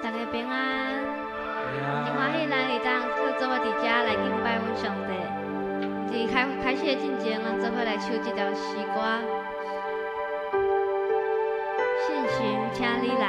大家平安，真歡喜咱會當去做伙佇遮來敬拜阮上帝。佇開開始的進前，咱做伙來唱這條詩歌。信心，請你來。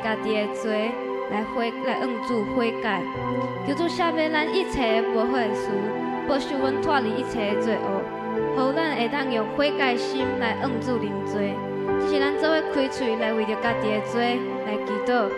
家己的罪來悔來向主悔改，求主赦免咱一切無好的事，保守阮脫離一切的罪惡，予咱會當用悔改心來向主認罪。這是咱做伙開喙來為著家己的罪來祈禱。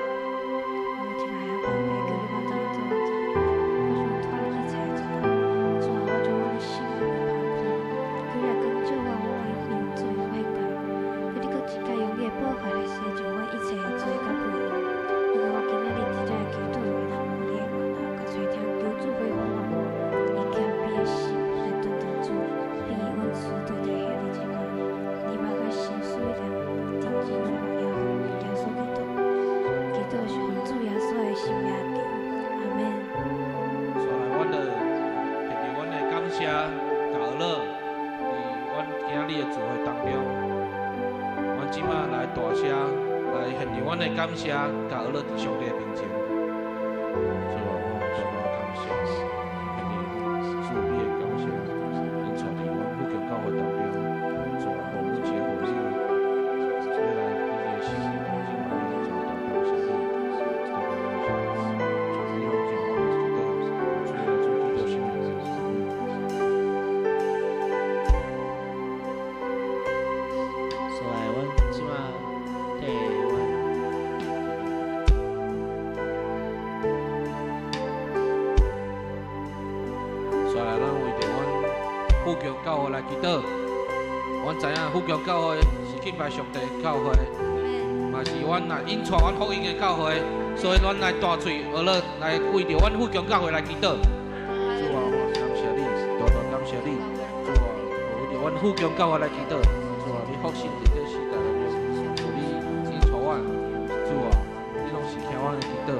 感謝，佮阿樂佇上帝的面前，主啊，我大大感謝，獻你主你的感謝，恁帶佇阮富強教會當中，主啊，予阮一个好友，要來你的心裡當中，大大感謝你，大大感謝你，主你攏聽阮的祈禱，主耶穌基督聖名。所以，阮這馬替阮。富強教會來祈禱，阮知影富強教會是敬拜上帝的教會，嘛是阮來引帶阮福音的教會，所以阮來大喙學樂來為著阮富強教會來祈禱。主啊，我感謝你，大大感謝你。主啊，為著阮富強教會來祈禱。主啊，你福信佇這時代當中，求你引帶阮。主啊，你攏是聽阮的祈禱。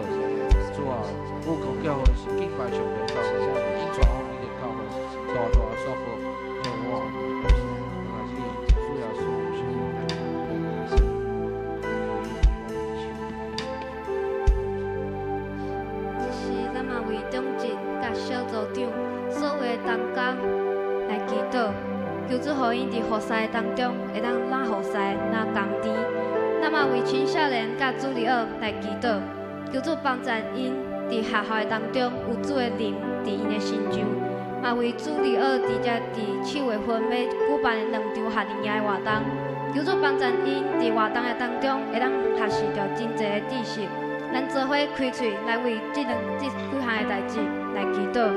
主啊，富強教會是敬拜上帝的教會，引帶福音的教會，大大祝福。這時，咱嘛為長進佮小組長所有的同工來祈禱，求主予𪜶佇服侍當中會當若服侍若甘甜。咱嘛為青少年佮主日學來祈禱，求主幫助𪜶佇學校的當中有主的靈佇𪜶的身上。嘛為主日學佇遮佇7月份欲舉辦的兩場夏令營的活動，求主幫助𪜶佇活動的當中會當學習著真濟的知識。咱做伙開喙來為這兩這幾項的代誌來祈禱。來，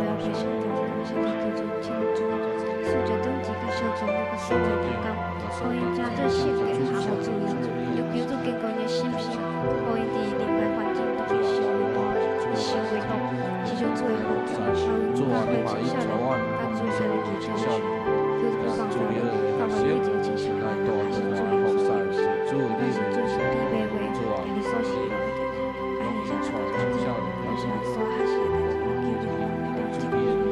來，謝上帝，感謝你，求主，請主賜予長子佮小組長佮所有同工，予𪜶成做性格合乎主意，又求主堅固𪜶的信心，予𪜶佇任何環境都會成為大，成為福，持續主的福。嘛引帶阮青少年，主你的學生來帶轉來服侍，主你主啊，引帶青少年，主你的名來。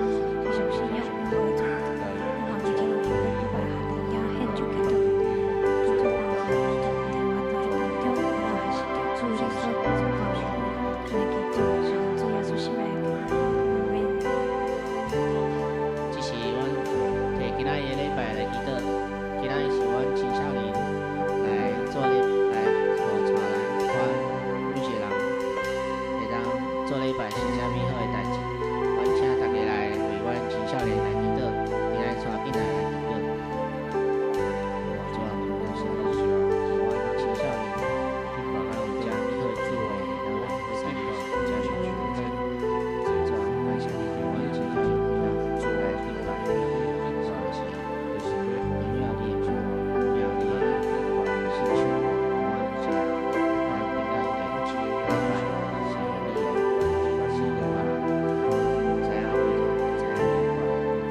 這是阮提今仔日禮拜來祈禱，今仔日是阮青少年來做禮來予帶來，阮每一個人會當做禮拜是啥物好的代誌。阮請大家來為阮青少年來祈禱，今仔日帶進來來祈禱。主啊，感謝你，予阮青少年有遮美好的機會，會當來服侍你，遮上主。主啊，感謝你，予阮青少年會當來敬拜你，是榮耀你的名，榮耀你的聖手，予阮每一個人來平安的禮拜，是你的聖靈。知影為知影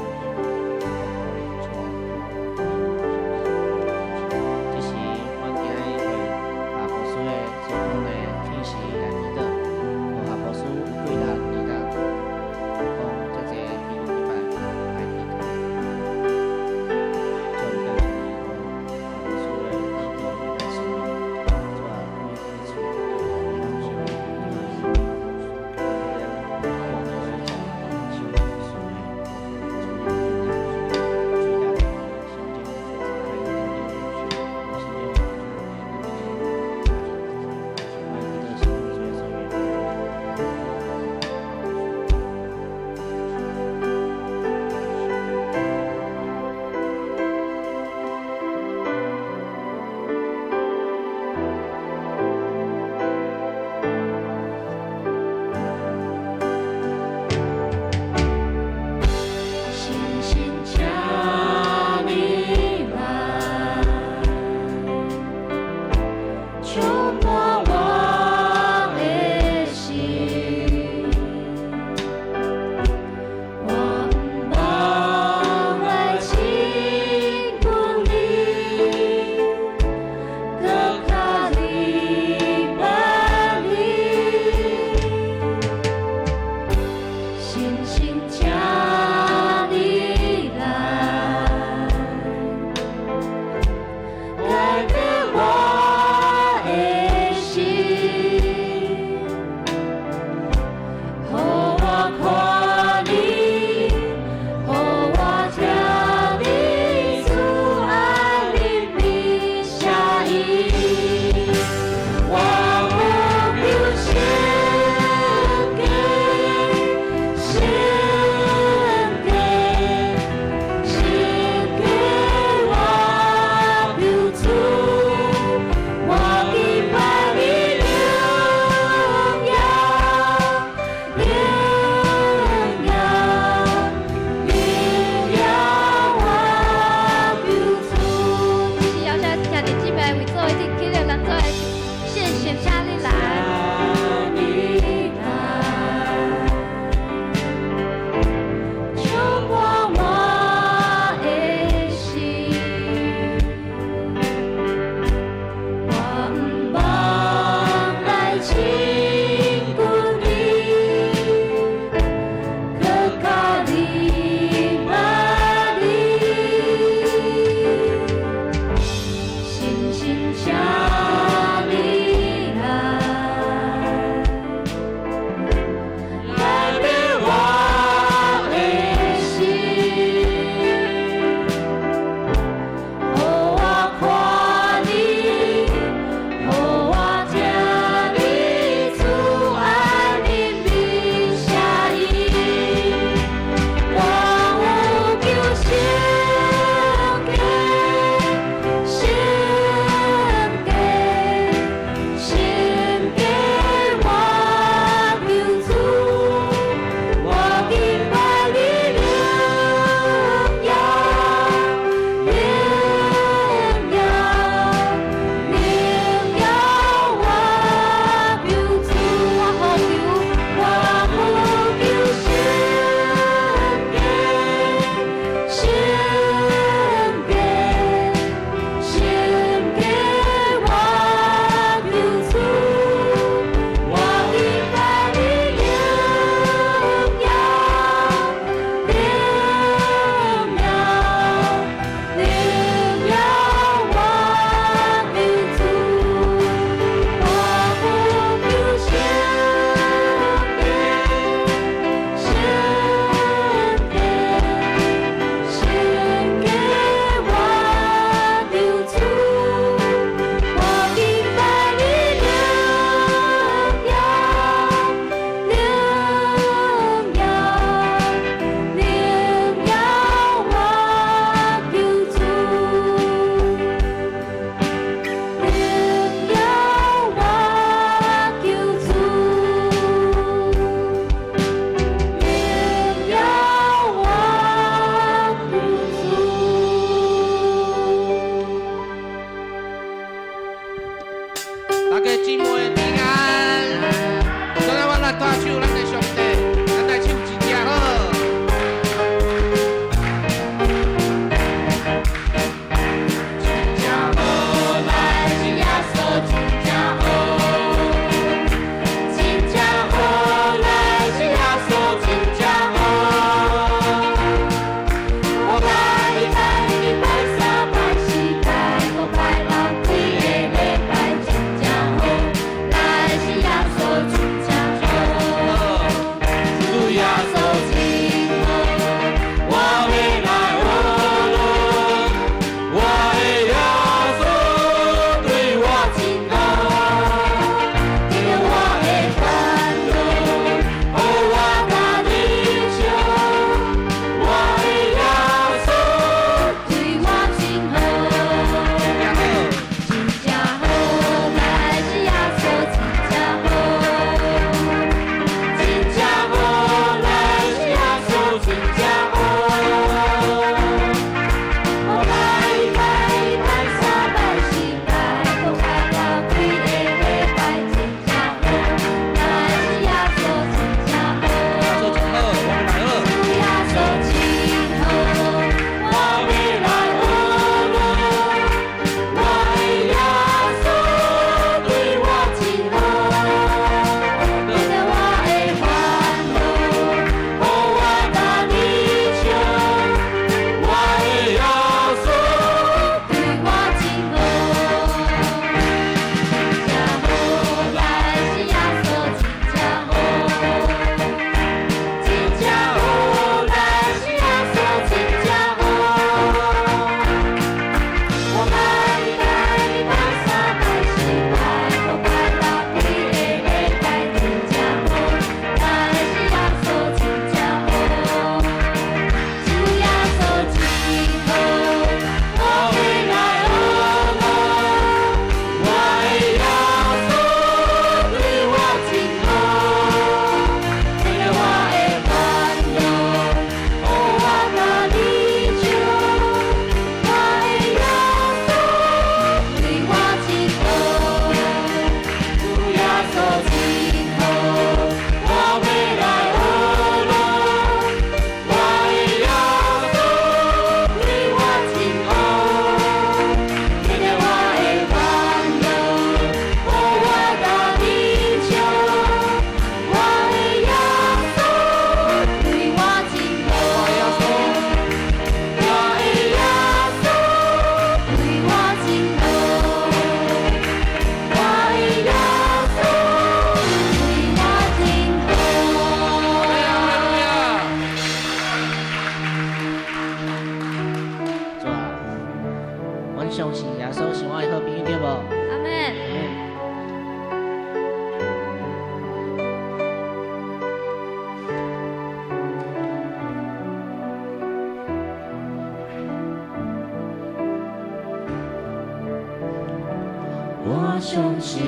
相信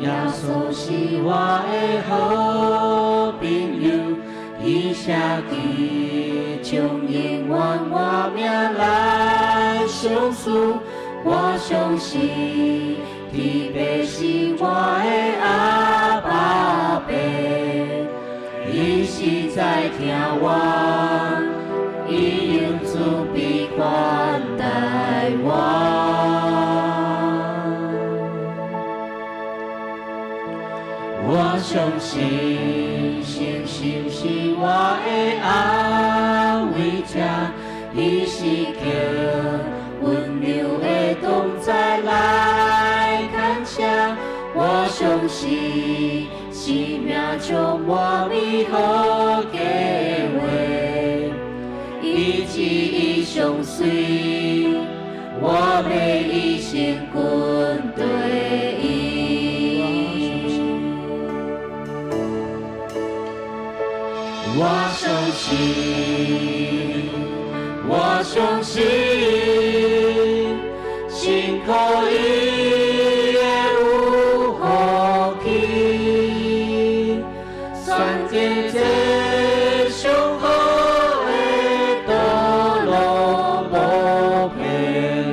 耶穌是我的好朋友，伊寫記將永遠我命來相思。我相信天父是我的阿爸父，伊實在疼我，伊用慈悲款待我。我相信聖神是我的安慰者，伊是叫溫柔的同在來牽車。我相信生命充滿美好計劃，伊旨意相隨，我欲一生跟綴伊。我相信，我相信，信靠伊會有福氣，選擇這上好的道路，無偏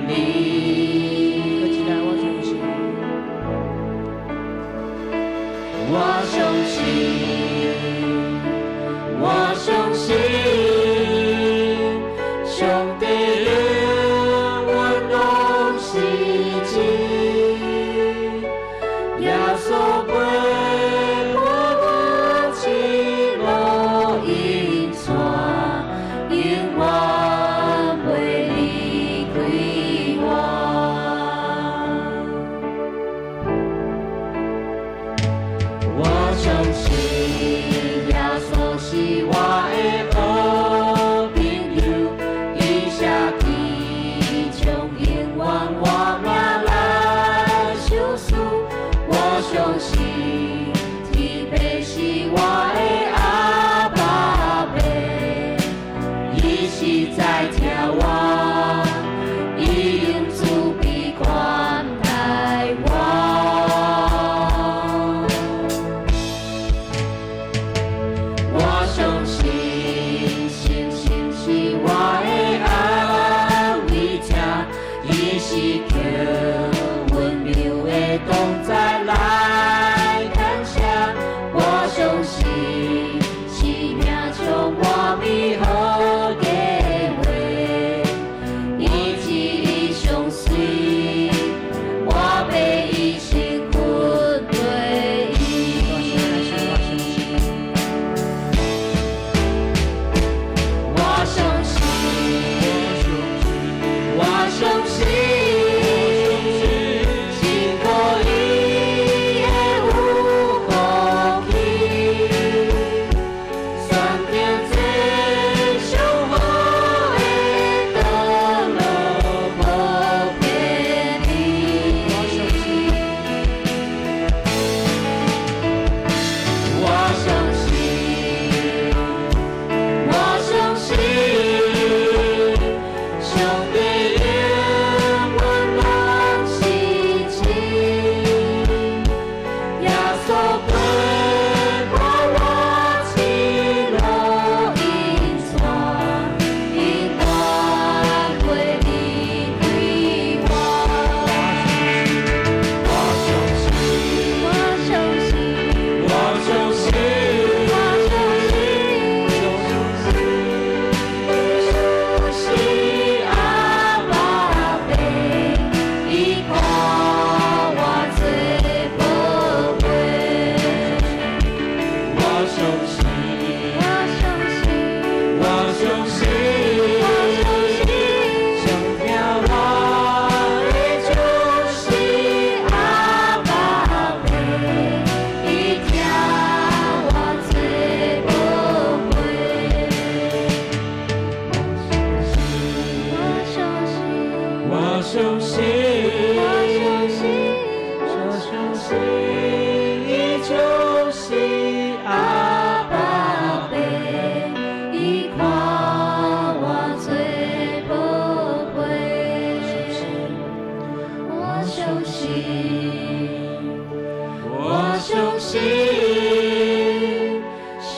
離。我相信，我相信，我相信，上帝永遠攏是真，耶穌陪伴我一路引帶，永遠袂離開我。我相信耶穌是我的好朋友，伊寫記將永遠我命來相思。我相信天父是我的阿爸父，伊實在疼我，伊用慈悲款待我。我相信聖神是我的安慰者，伊是叫溫柔的同在來牽車。我相信生命充滿美好計劃，伊旨意相隨，我欲一生跟綴伊。我相信，我相信。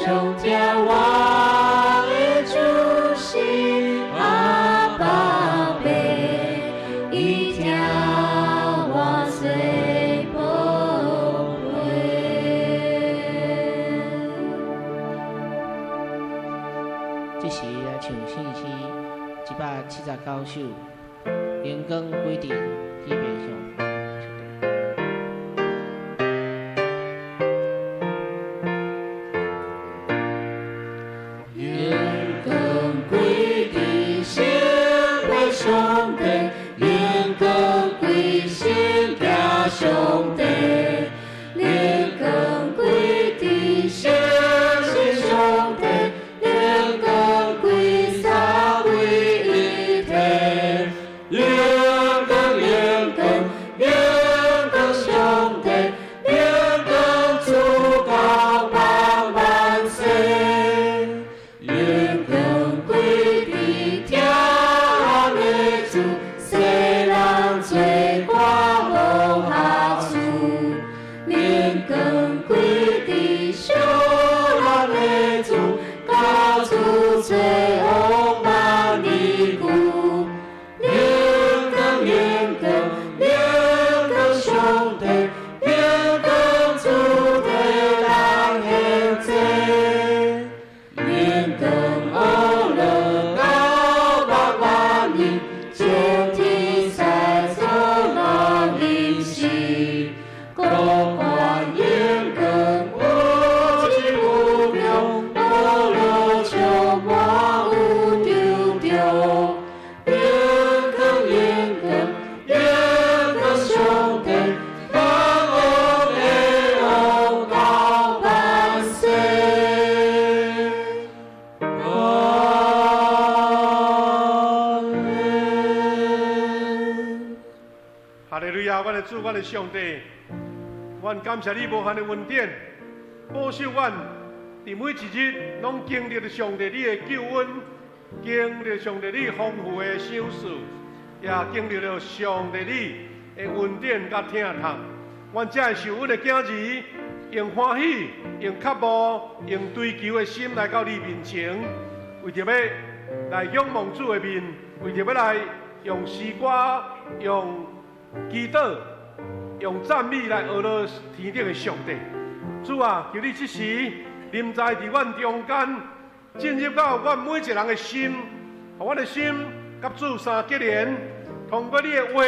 上疼我的主是阿爸父，伊疼我做宝貝。這時來唱聖詩179首，榮光歸佇彼邊上。榮光歸佇聖父上帝，榮光歸聖子上帝，榮光歸佇聖神上帝，榮光歸三位一體，榮光榮光榮光上帝，榮光主到萬萬世。榮光歸佇疼的主，世人做歌無下處。榮光歸佇惜咱的主，甲主做王萬年久。榮光榮光榮光上帝，榮光主替咱獻祭。榮光阿樂到萬萬年，眾天使做樂吟詩，高懸榮光有盡有量，阿樂充滿有長長。榮光榮光榮光上帝，萬王的王到萬世。阿門。哈利路亞！阮的主，阮的上帝，阮感謝你無限的恩典，保守阮佇每一日攏經歷著上帝你的救恩，經歷上帝你豐富的賞賜，也經歷著上帝你的恩典佮疼痛。阮才會受阮的囝兒用歡喜、用渴慕、用追求的心來到你面前，為著欲來仰望主的面，為著欲來用詩歌、用祈禱、用讚美來阿羅天頂的上帝。主啊，求你這時臨在佇阮中間，進入到阮每一個人的心，予阮的心佮主相結連，通過你的話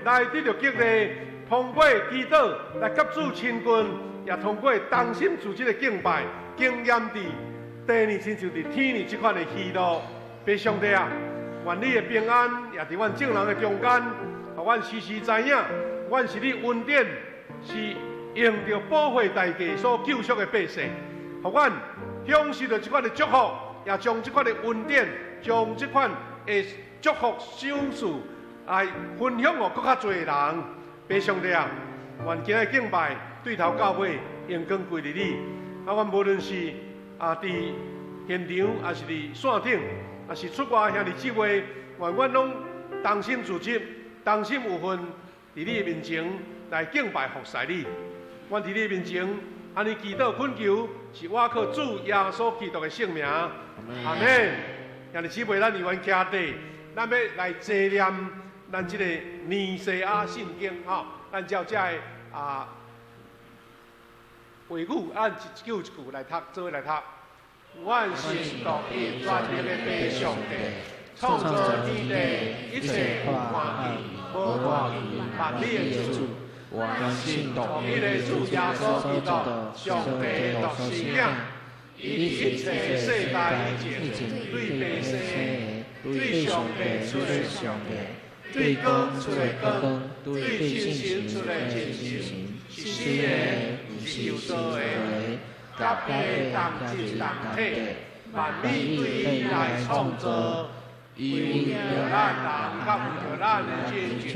來得著激勵，通過祈禱來佮主親近，也通過同心組織的敬拜，經驗佇地呢親像佇天呢這款的喜樂。父上帝啊，願你的平安也佇阮眾人的中間，予阮時時知影，阮是你恩典，是用著寶血代價所救贖的百姓，予阮享受著這款的祝福，也將這款的恩典，將這款的祝福賞賜來分享予閣較濟人。父上帝啊，願今日敬拜對頭到尾榮光歸佇你。啊，阮無論是佇現場，抑是佇線頂，抑是出外兄弟姊妹，願阮攏同心組織，同心有份，佇你的面前來敬拜服侍你。阮佇你的面前，按呢祈禱懇求，是倚靠主耶穌基督的聖名。阿們。兄弟姊妹，咱猶原徛佇，咱欲來齊念咱這個尼西亞信經吼，咱照這个話語，咱一句一句來讀，做伙來讀。阮信獨一全能的父上帝，創造天地一切有看見、無看見萬物的主。阮信獨一的主耶穌基督，上帝的獨生囝，伊佇一切世代以前，對白生，對上帝出的上帝，對光出的光，對真神出的真神，是死的，毋是有造的，佮父同質同體，萬物對伊來創造，伊為著咱人，佮為著咱的拯救，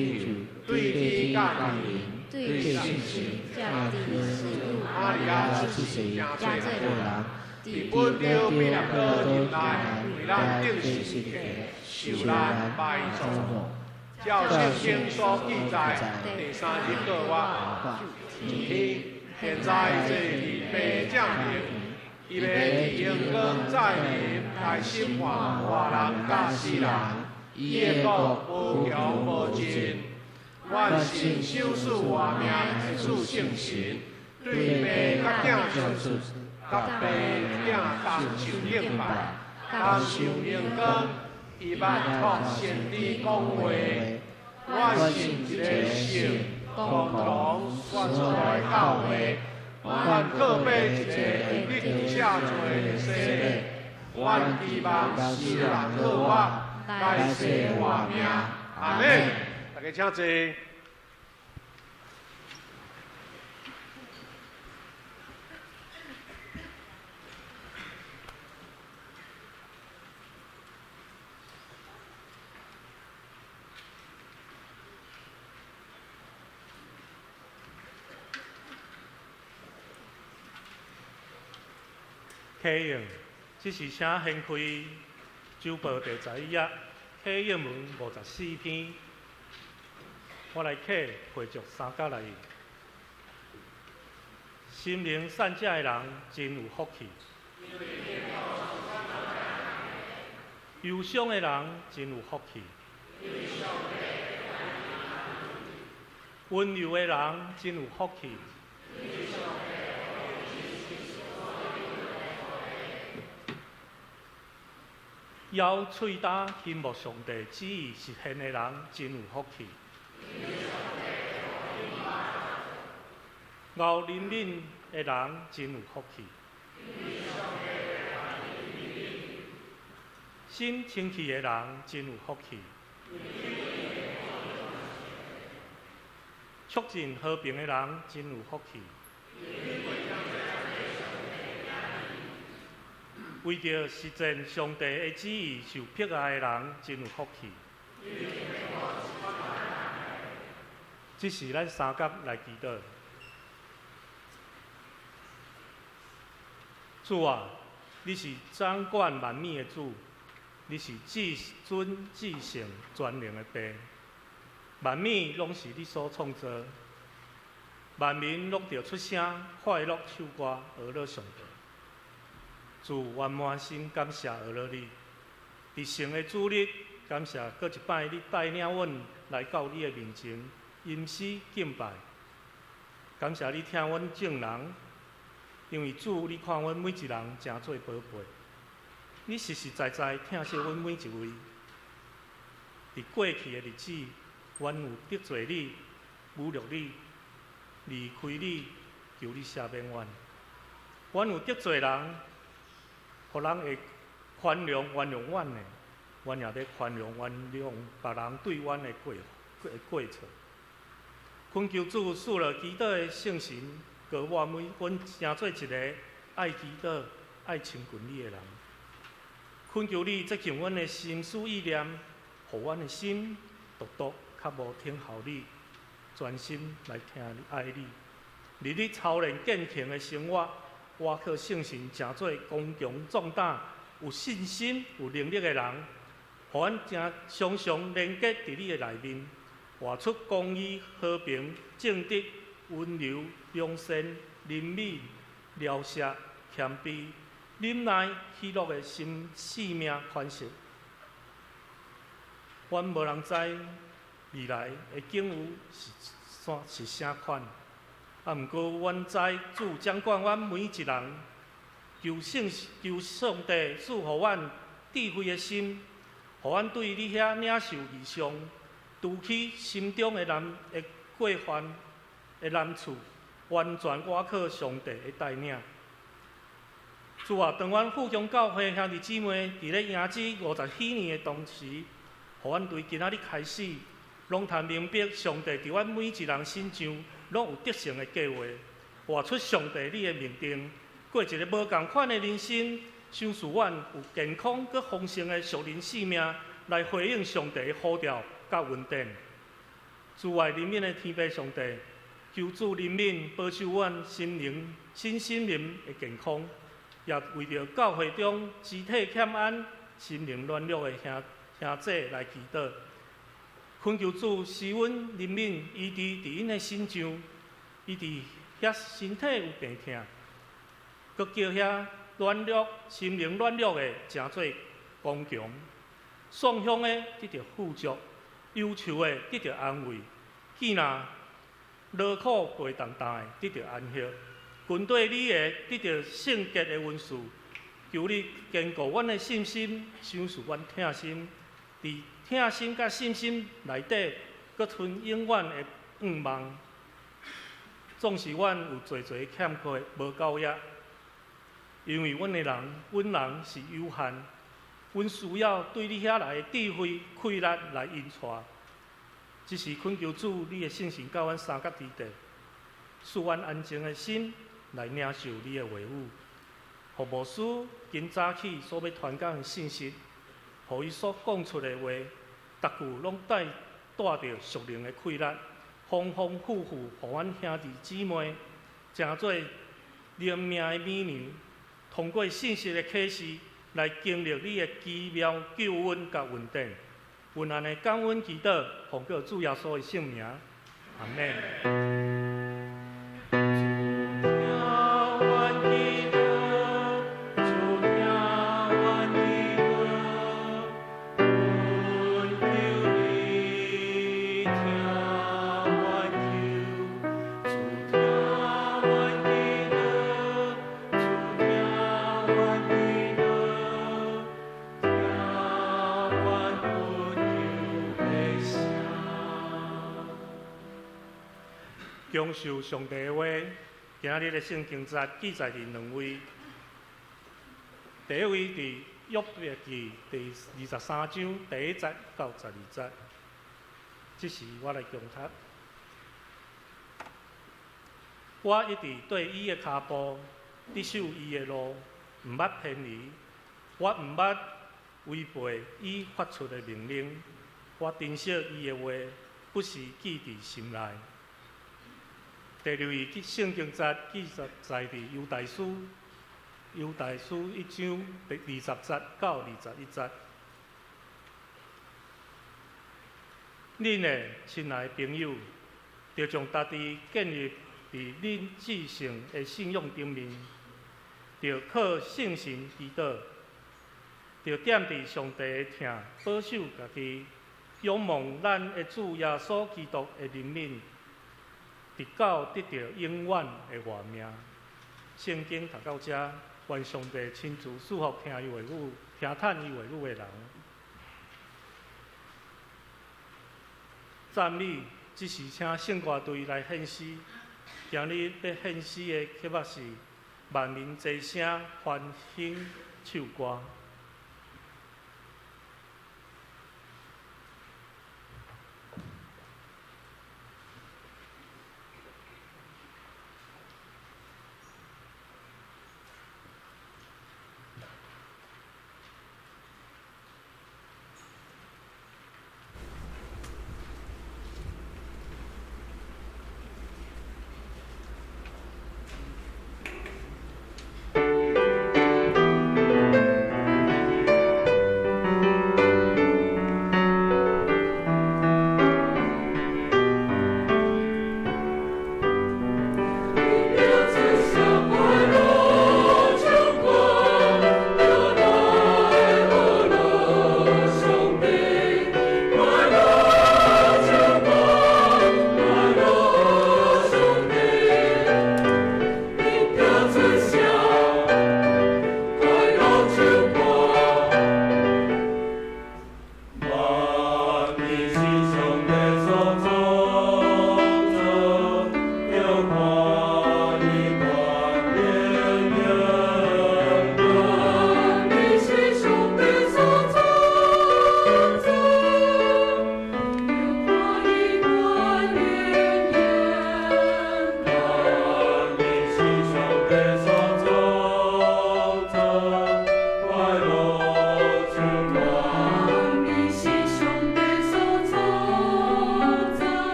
對天降臨，對聖神，降佇使徒瑪利亞出世，成做人，佇本丟彼拉多入內，為咱釘十字架，受難埋葬，照聖經所記載，第三日復活，升天，現在坐佇父正邊，伊欲佇榮光再臨來審判活人佮死人，伊的國無窮無盡。阮信首次活命的主聖神，對爸佮囝出，佮爸囝同受敬拜，同受榮光。伊捌託先知講話，阮信一個聖、共同、所有的教會，阮告白一個會得赦罪的洗禮，阮期望死人復活，來世活命。阿們。大家請坐。启用，这是请掀开周报第11页，启应文54篇。我来启回着三角来。心灵善者的人真有福气，忧伤的人真有福气，温柔的人真有福气。咬喙焦倾慕上帝旨意实现的人真有福气。熬怜悯的人真有福气。心清气的人真有福气。促进和平的人真有福气。为著实践上帝的旨意受迫害的人真有福气。这是咱三角来祈祷。主啊，你是掌管万物的主，你是至尊至圣全能的父，万物攏是你所创造，万民攏著出聲快樂唱歌，呵咾上帝。主，阮滿心感謝呵咾你，佇聖的主日，感謝閣一擺你帶領阮來到你的面前，吟詩敬拜。感謝你疼阮眾人，因為主，你看阮每一人誠做寶貝，你實實在在疼惜阮每一位。佇過去的日子，阮有得罪你、侮辱你、離開你，求你赦免阮。阮有得罪人，予人會寬容原諒阮的，阮也欲寬容原諒別人對阮的過錯。懇求主賜落祈禱的聖神，閣我每阮成做一个愛祈禱、愛親近你的人。懇求你潔淨阮的心思意念，予阮的心獨獨較無聽候你，專心來聽你愛你。日日操練虔誠的生活，倚靠聖神，成做剛強壯膽、有信心、有能力的人，予阮誠常常連結佇你的內面，活出公義、和平、正直、溫柔、良善、憐憫、饒恕、謙卑、忍耐、喜樂的新生命款式。阮無人知未來的境遇是啥是啥款，啊，毋過阮知主掌管阮每一人，求聖求上帝賜予阮智慧的心，予阮對你遐領受異象，除去心中的難的過犯的難處，完全倚靠上帝的帶領。主啊，當阮富強教會兄弟姊妹佇咧迎接50禧年的同時，予阮對今仔日開始，攏通明白上帝佇阮每一人身上攏有得勝的計劃，活出上帝你的命定，過一个無仝款的人生，賞賜阮有健康閣豐盛的屬靈生命，來回應上帝的呼召佮恩典。主愛憐憫的天父上帝，求主憐憫保守阮心靈、身心靈的健康，也為著教會中肢體欠安、心靈軟弱的兄姊來祈禱，懇求主施阮憐憫，醫治佇𪜶的身上，醫治遐身體有病痛，閣叫遐軟弱、心靈軟弱的，成做剛強；喪鄉的得著富足，憂愁的得著安慰；見若勞苦背重擔的得著安息。跟綴你的得著聖潔的恩賜，求你堅固阮的信心，賞賜阮疼心。佇疼心佮信心內底，閣存永遠的盼望。縱使阮有濟濟欠缺，無夠額，因為阮的人，阮人是有限，阮需要對你遐來的智慧、氣力來引帶。只是懇求主，你的聖神佮阮相佮佇底，賜阮安靜的心來領受你的話語。予牧師今早起所欲傳講的信息，予伊所講出的話，逐句攏帶著屬靈的氣力，豐豐富富，予阮兄弟姊妹成做靈命的美娘，通過信息的啟示來經歷你的奇妙救恩佮恩典。阮按呢感恩祈禱，奉告主耶穌的聖名，阿們。享受上帝的話，今仔日的聖經節記載佇兩位。第一位佇約伯記第23章第1節到12節，這時我來共讀。我一直綴伊的跤步，佇守伊的路，毋捌偏離。我毋捌違背伊發出的命令。我珍惜伊的話，不時記佇心內。第二位聖經節記載佇猶大書，猶大書1章第20節到21節。恁的親愛朋友，著將家己建立佇恁至聖的信仰頂面，著靠聖神祈禱，著踮佇上帝的疼保守家己，仰望咱的主耶穌基督的憐憫，直到得著永遠的活命。聖經讀到這，願上帝親自賜福聽伊話語、聽嘆伊話語的人。讚美，這時請聖歌隊來獻詩。今日欲獻詩的曲目是《萬民齊聲歡欣唱歌》。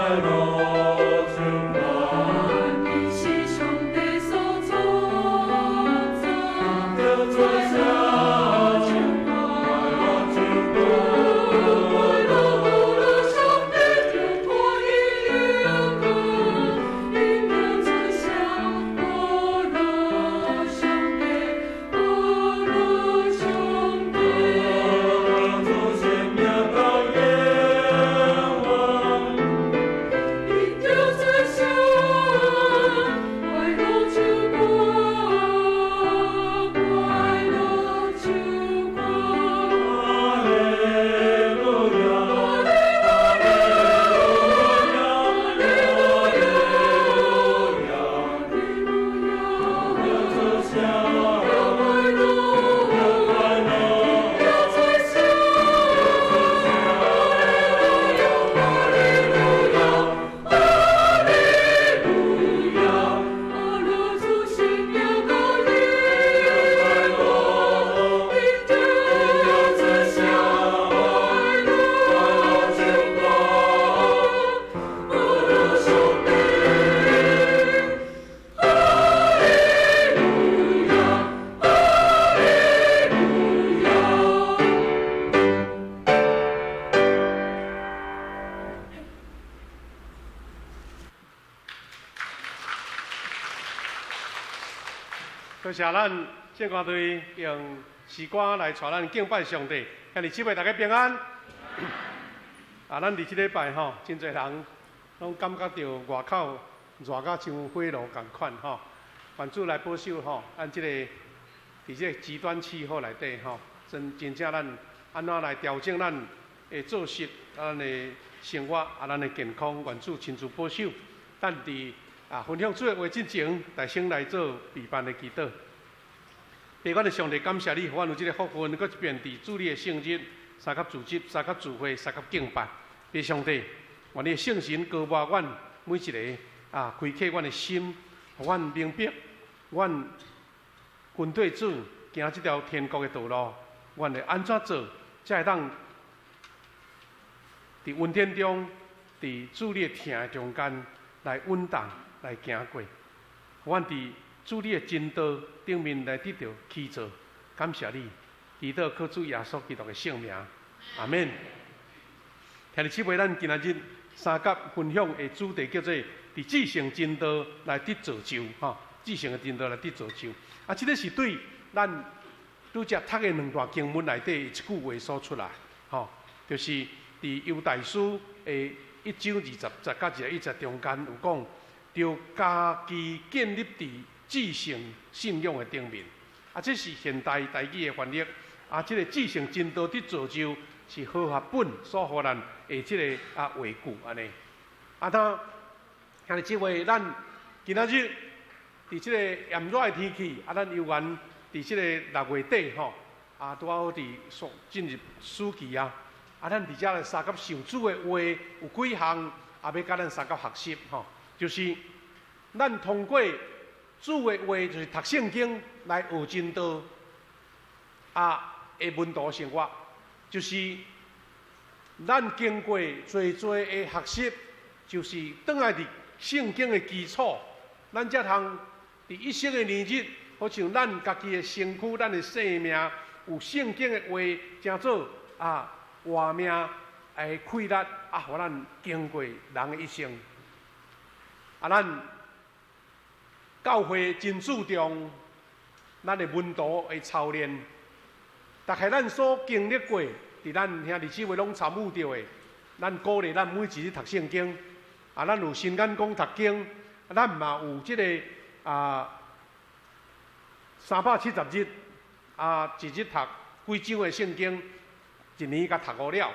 樂充滿。伊是上帝所創造，快樂充滿，快樂充滿。快樂樂上帝就破伊靈歌，音樂之下，快樂上帝，快樂上帝。主顯名到永遠。音樂之下，快樂唱歌，快樂唱歌。哈利路亞，哈利路亞，哈利路亞，之下，快樂，快樂。音樂之下，哈利路亞，哈利路亞，哈利路亞，阿樂主顯名高永遠，音樂之下，快樂唱歌，快樂上帝，哈利路亞，哈利路亞。多謝咱聖歌隊用詩歌來帶咱敬拜上帝，兄弟姊妹大家平安。啊，咱佇這禮拜吼，真濟人攏感覺著外口熱甲像火爐仝款吼。願主來保守吼，咱這個佇這個極端氣候內底吼，真真正咱按怎來調整咱的作息、咱的生活啊，咱的健康，願主親自保守。咱佇分享主的話之前，大先來做預辦的祈禱。父，阮的上帝，感謝你，予阮有這個福分，閣一遍佇主你的聖日，相佮聚集、相佮聚會、相佮敬拜。父上帝，願你的聖神膏抹阮每一個啊，開啟阮的心，予阮明白，阮跟綴主行這條天國的道路，阮會按怎做，才會當佇恩典中，佇主你的疼的中間來穩當來行過。予阮佇主你的真道頂面來得著起造，感謝你，祈禱靠主耶穌基督的聖名，阿們。兄弟姊妹，咱今仔日相佮分享的主題叫做佇至聖真道來得造就，吼，至聖的真道來得造就。啊，這個是對咱拄才讀的兩段經文內底一句話所出來，吼，就是佇猶大書的1章20節佮21節中間有講，著家己建立佇至聖信仰的頂面。啊，這是現代台語的翻譯。啊，這個至聖真道得造就是和合本所予咱的這個啊話句按呢。啊，當兄弟姊妹，咱今仔日佇這個炎熱的天氣，啊，咱猶原佇這個6月底吼，啊，拄好佇進入暑期啊。啊，咱佇遮來相佮想主的話有幾項，啊，欲佮咱相佮學習吼，就是咱通過主的話，就是讀聖經來學真道，啊，的門徒生活，就是咱經過濟濟的學習，就是轉來佇聖經的基礎，咱才通佇一生的年日，好像咱家己的身軀、咱的生命，有聖經的話，成做啊活命的氣力，啊，予咱經過人的一生。啊，咱教會真注重咱的門徒的操練，大概咱所經歷過，佇咱兄弟姊妹攏參與著的，咱鼓勵咱每一日讀聖經，啊，咱有新眼光讀經，咱嘛有這個啊370日啊，一日讀幾章的聖經，一年共讀五了。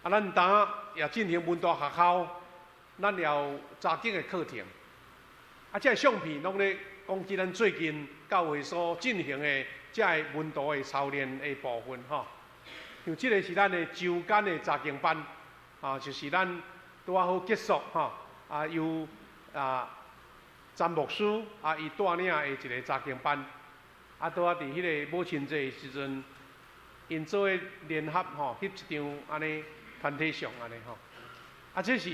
啊，咱當也進行門徒學校，咱也有查經的課程。啊，這个相片攏咧講起咱最近教會所進行的這个門徒的操練的部分吼。像這個是咱的週間的查經班，啊，就是咱拄仔好結束吼，啊，由啊詹牧師啊伊帶領的一個查經班，啊，拄仔佇彼個母親節的時陣，𪜶做伙聯合吼，翕一張按呢團體相按呢吼。啊，這是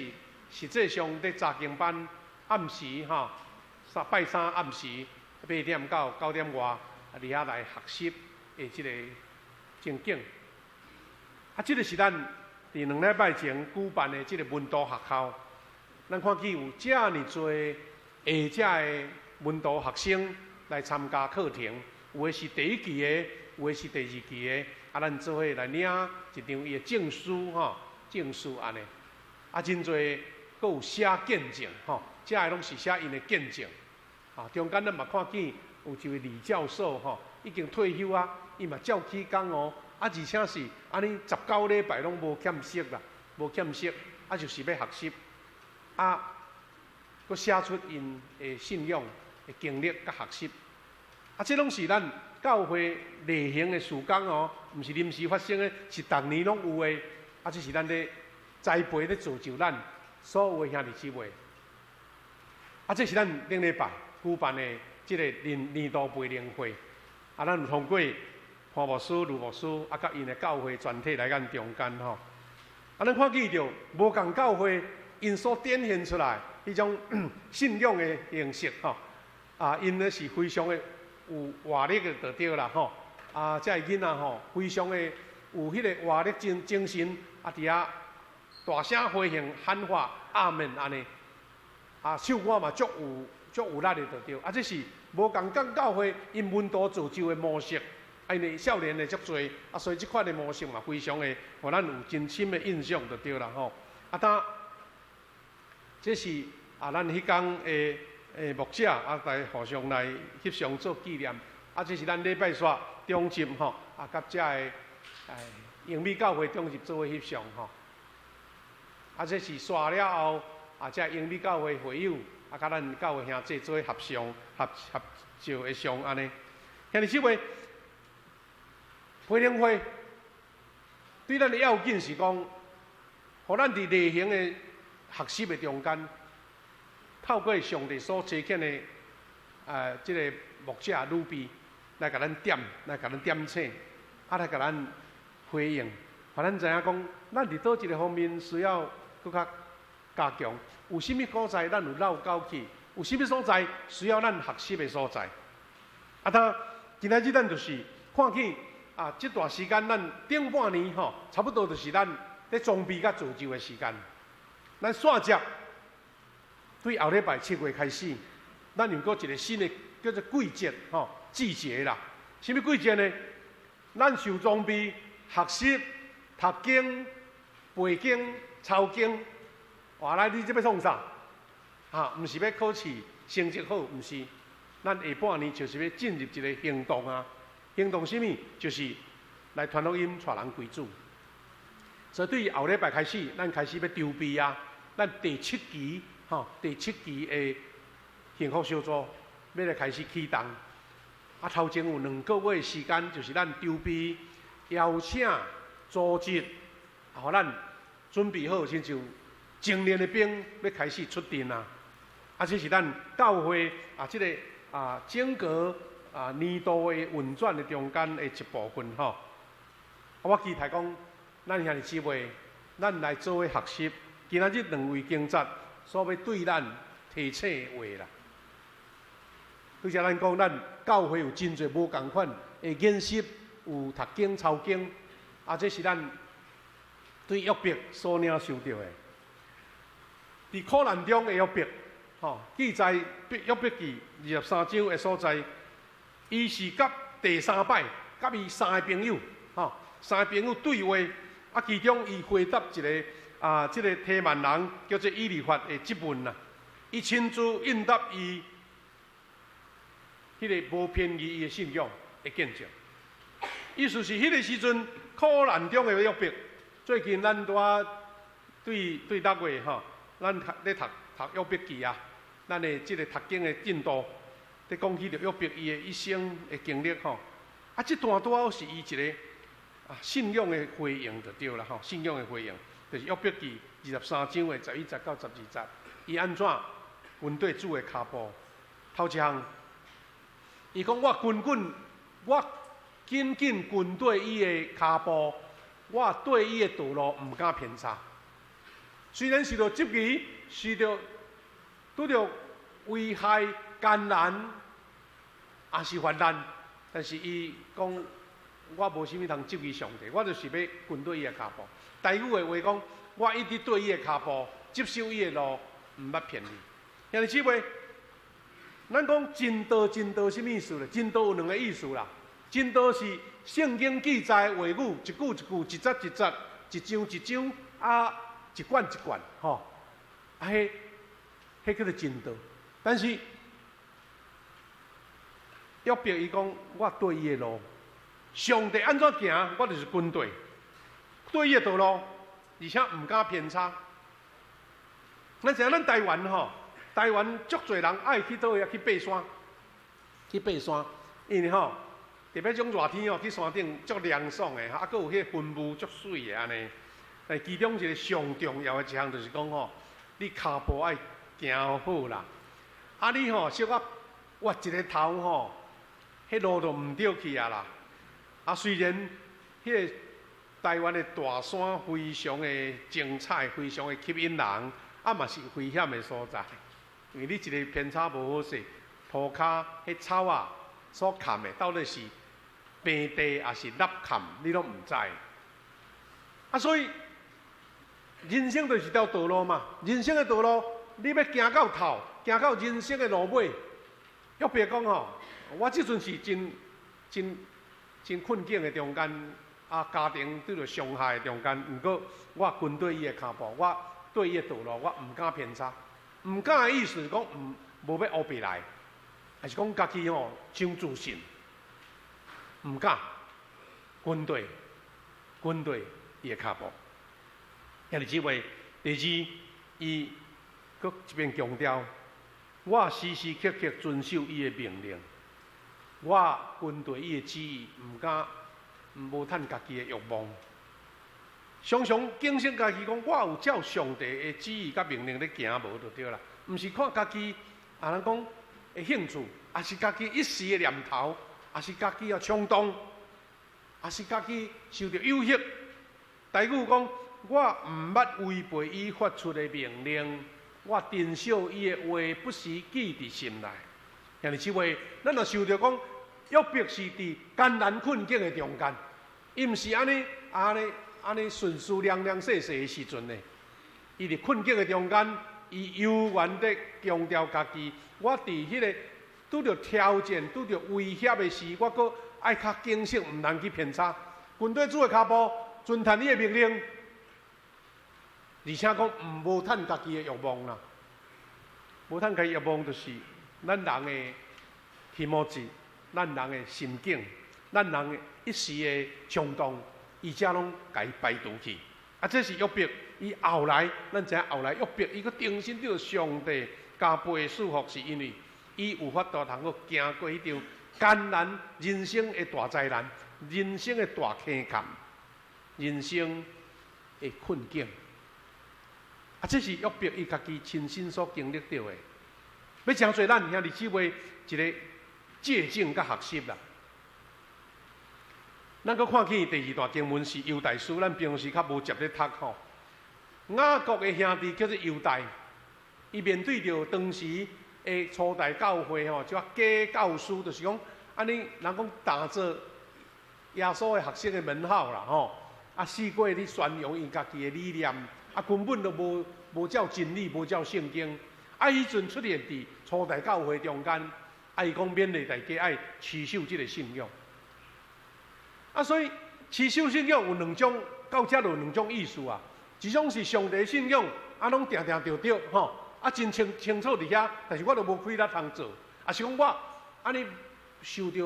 實際上佇查經班暗時吼，三拜三暗時8點到9點外，啊，佇遐來學習的這個情景。啊，這個是咱佇2禮拜前舉辦的這個門徒學校，咱看見有遮爾濟下遮的門徒學生來參加課程，有的是第一期的，有的是第二期的，啊，咱做伙來領一張伊的證書吼，證書按呢，啊，真濟閣有寫見證吼，這个攏是寫𪜶的見證，啊，中間咱嘛看見有一位李教授吼，已經退休啊，伊嘛照起工哦，啊，而且是按呢19禮拜攏無欠息啦，無欠息，啊，就是欲學習，啊，閣寫出𪜶的信仰的經歷佮學習，啊，這攏是咱教會例行的事工哦，毋是臨時發生的，是逐年攏有的。啊，這是咱咧栽培咧造就咱所有的兄弟姊妹。啊，這是咱頂禮拜舉辦的這個年年度培靈會。啊，咱有通過潘牧師、盧牧師，啊，佮𪜶的教會全體來咱中間吼。啊，咱看見著無仝教會𪜶所展現出來彼種信仰的形式吼。啊，𪜶咧是非常的有活力的就對啦吼。啊，這个囡仔吼，非常的有彼個活力精精神，啊，佇遐大聲回應喊話阿門按呢。啊，唱歌嘛足有足有力的就對。啊，這是無仝款教會𪜶門徒造就的模式。啊，因為少年的足濟，啊，所以這款的模式嘛，非常的，予咱有真深的印象就對啦吼。啊，當這是啊，咱彼工的的牧者啊，來互相來翕相做紀念。啊，這是咱禮拜煞中集吼，啊，佮遮个哎英美教會中集做伙翕相吼。啊，這是煞了後，啊，遮英美教會會友啊，佮咱教會兄弟做伙合相合合照的相按呢。兄弟姊妹，培靈會對咱的要緊是講，予咱佇例行的學習的中間，透過上帝所差遣的啊，這個牧者預備來共咱點，來共咱點醒，啊，來共咱回應，予咱知影講，咱佇佗一个方面需要閣較加強，有啥物所在咱有落溝去，有啥物所在需要咱學習的所在。啊，當今仔日咱就是看見啊，這段時間咱頂半年吼，差不多就是咱咧裝備佮造就的時間。咱煞接對後禮拜7月開始，咱又閣一個新的叫做季節吼，季節啦。啥物季節呢？咱受裝備、學習、讀經、背經、抄經。哇！來，你這欲創啥？哈，毋是欲考試成績好，毋是。咱下半年就是欲進入一個行動啊！行動啥物？就是來傳福音，帶人歸主。所以對後禮拜開始，咱開始欲籌備啊！咱第七期吼，第七期的幸福小組欲來開始啟動。啊，頭前有2個月時間，就是咱籌備、邀請、組織，啊，予咱準備好，親像精練的兵欲開始出陣啊！啊，這是咱教會啊，這個啊整個啊年度的運轉的中間的一部分吼。啊，我期待講，咱兄弟姊妹，咱來做伙學習，今仔日兩位警察所欲對咱提醒的話啦。拄才咱講，咱教會有真濟無仝款的研習，有讀經、抄經，啊，這是咱對約伯所領受著的。佇苦難中的約伯，吼，記載約伯記23章的所在，伊是佮第三擺佮伊三個朋友，吼，三個朋友對話，啊，其中伊回答一個啊，這個提幔人叫做以利法的質問啦，伊親自應答伊彼个無偏離伊的信仰的見證。意思是彼个時陣苦難中的約伯，最近咱拄仔對對6月吼，咱讀咧讀讀約伯記啊，咱的這個讀經的進度，咧講起著約伯伊的一生的經歷吼，啊，這段拄好是伊一個啊信仰的回應就對啦吼，信仰的回應，就是約伯記23章的11節到12節，伊按怎跟綴主的跤步？頭一項，伊講我緊緊我緊緊跟綴伊的跤步，我對伊的道路毋敢偏差。雖然受到質疑，受著拄著危害、艱難，也是患難，但是伊講我無啥物通質疑上帝，我就是欲跟綴伊的跤步。台語的話講，我一直綴伊的跤步，執守伊的路，毋捌偏離。兄弟姊妹，咱講真道，真道啥物意思咧？真道有兩個意思啦。真道是聖經記載話語，一句一句，一節一節，一章一章，啊，一卷一卷，吼，啊，彼叫做真道。但是約伯伊講，我綴伊的路，上帝按怎行，我就是跟綴，綴伊的道路，而且毋敢偏差。咱知影咱台灣吼，台灣足濟人愛去佗位啊？去爬山，去爬山，因為吼，特別種熱天吼，去山頂足涼爽的，啊，閣有彼個雲霧足媠的按呢。但其中一個上重要的一項就是講吼，你跤步愛行好啦。啊，你吼小可歪一个頭吼，彼路就毋對去啊啦。啊，雖然彼個台灣的大山非常的精彩，非常的吸引人，啊嘛是危險的所在。因為你一個偏差無好勢，塗跤彼草仔所崁的到底是平地抑是凹崁，你攏毋知。啊，所以人生就是一條道路嘛，人生的道路，你欲行到頭，行到人生的路尾。約伯講吼，我這陣是真真真困境的中間，啊，家庭拄著傷害的中間，毋過我跟綴伊的跤步，我綴伊的道路，我毋敢偏差。毋敢的意思是講，毋無欲烏白來，抑是講家己吼傷自信，毋敢跟綴跟綴伊的跤步。兄弟姊妹，第二，伊閣一遍強調，我時時刻刻遵守伊的命令，我跟綴伊的旨意，毋敢無趁家己的欲望。常常警醒家己講，我有照上帝的旨意佮命令咧行無就對啦，毋是看家己啊，人講的興趣，抑是家己一時的念頭，抑是家己的衝動，抑是家己受著誘惑。台語講，我毋捌違背伊發出的命令，我珍惜伊的話，不時記佇心內。兄弟姊妹，咱若想著講，約伯是佇艱難困境的中間，伊毋是按呢按呢按呢順順涼涼細細的時陣呢，伊佇困境的中間，伊猶原咧強調家己，我佇彼個拄著挑戰、拄著威脅的時，我閣愛較警醒，毋通去偏差。跟綴主的跤步，遵行伊的命令，而且講毋無趁家己的欲望啦，無趁家己欲望就是咱人的気持ち，咱人的心境，咱人的一時的衝動，伊遮攏共伊排除去。啊，這是約伯，伊後來，咱知影後來約伯，伊閣重新得著上帝加倍的祝福，是因為伊有法度通閣行過彼場艱難人生的大災難，人生的大坑坎，人生的困境。啊，這是約伯伊家己親身所經歷著的。欲誠濟咱兄弟姊妹一個借鏡佮學習啦。咱閣看見第二段經文是猶大書，咱平時較無捷咧讀吼。雅各的兄弟叫做猶大，伊面對著當時的初代教會吼，就假教師，就是講按呢人講打著耶穌的學生的門號啦吼，啊四界咧宣揚𪜶家己的理念，啊根本都無照真理，無照聖經。啊，彼陣出現佇初代教會中間，啊伊講勉勵大家愛持守這个信仰。啊，所以持守信仰有兩種，到遮就有兩種意思啊。一種是上帝信仰，啊，攏定定著著吼，啊，真清清楚佇遐，但是我都無氣力通做。啊，是講我按呢受著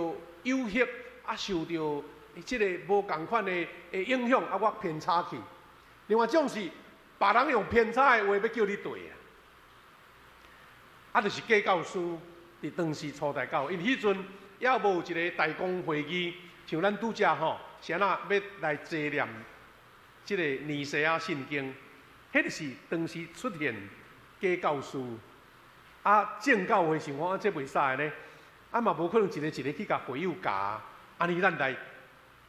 誘惑，啊，受著這个無仝款的影響，啊，我偏差去。另外一種是別人用偏差的話欲叫你綴啊，啊，就是假教師佇當時初代教會，因為彼陣猶無一个大公會議，像咱拄才吼，是按怎欲來查驗這个尼西亞信經，彼个是當時出現假教師，啊，正教會想講啊，這袂使呢，啊嘛無可能一个一个去共會友教，按呢咱來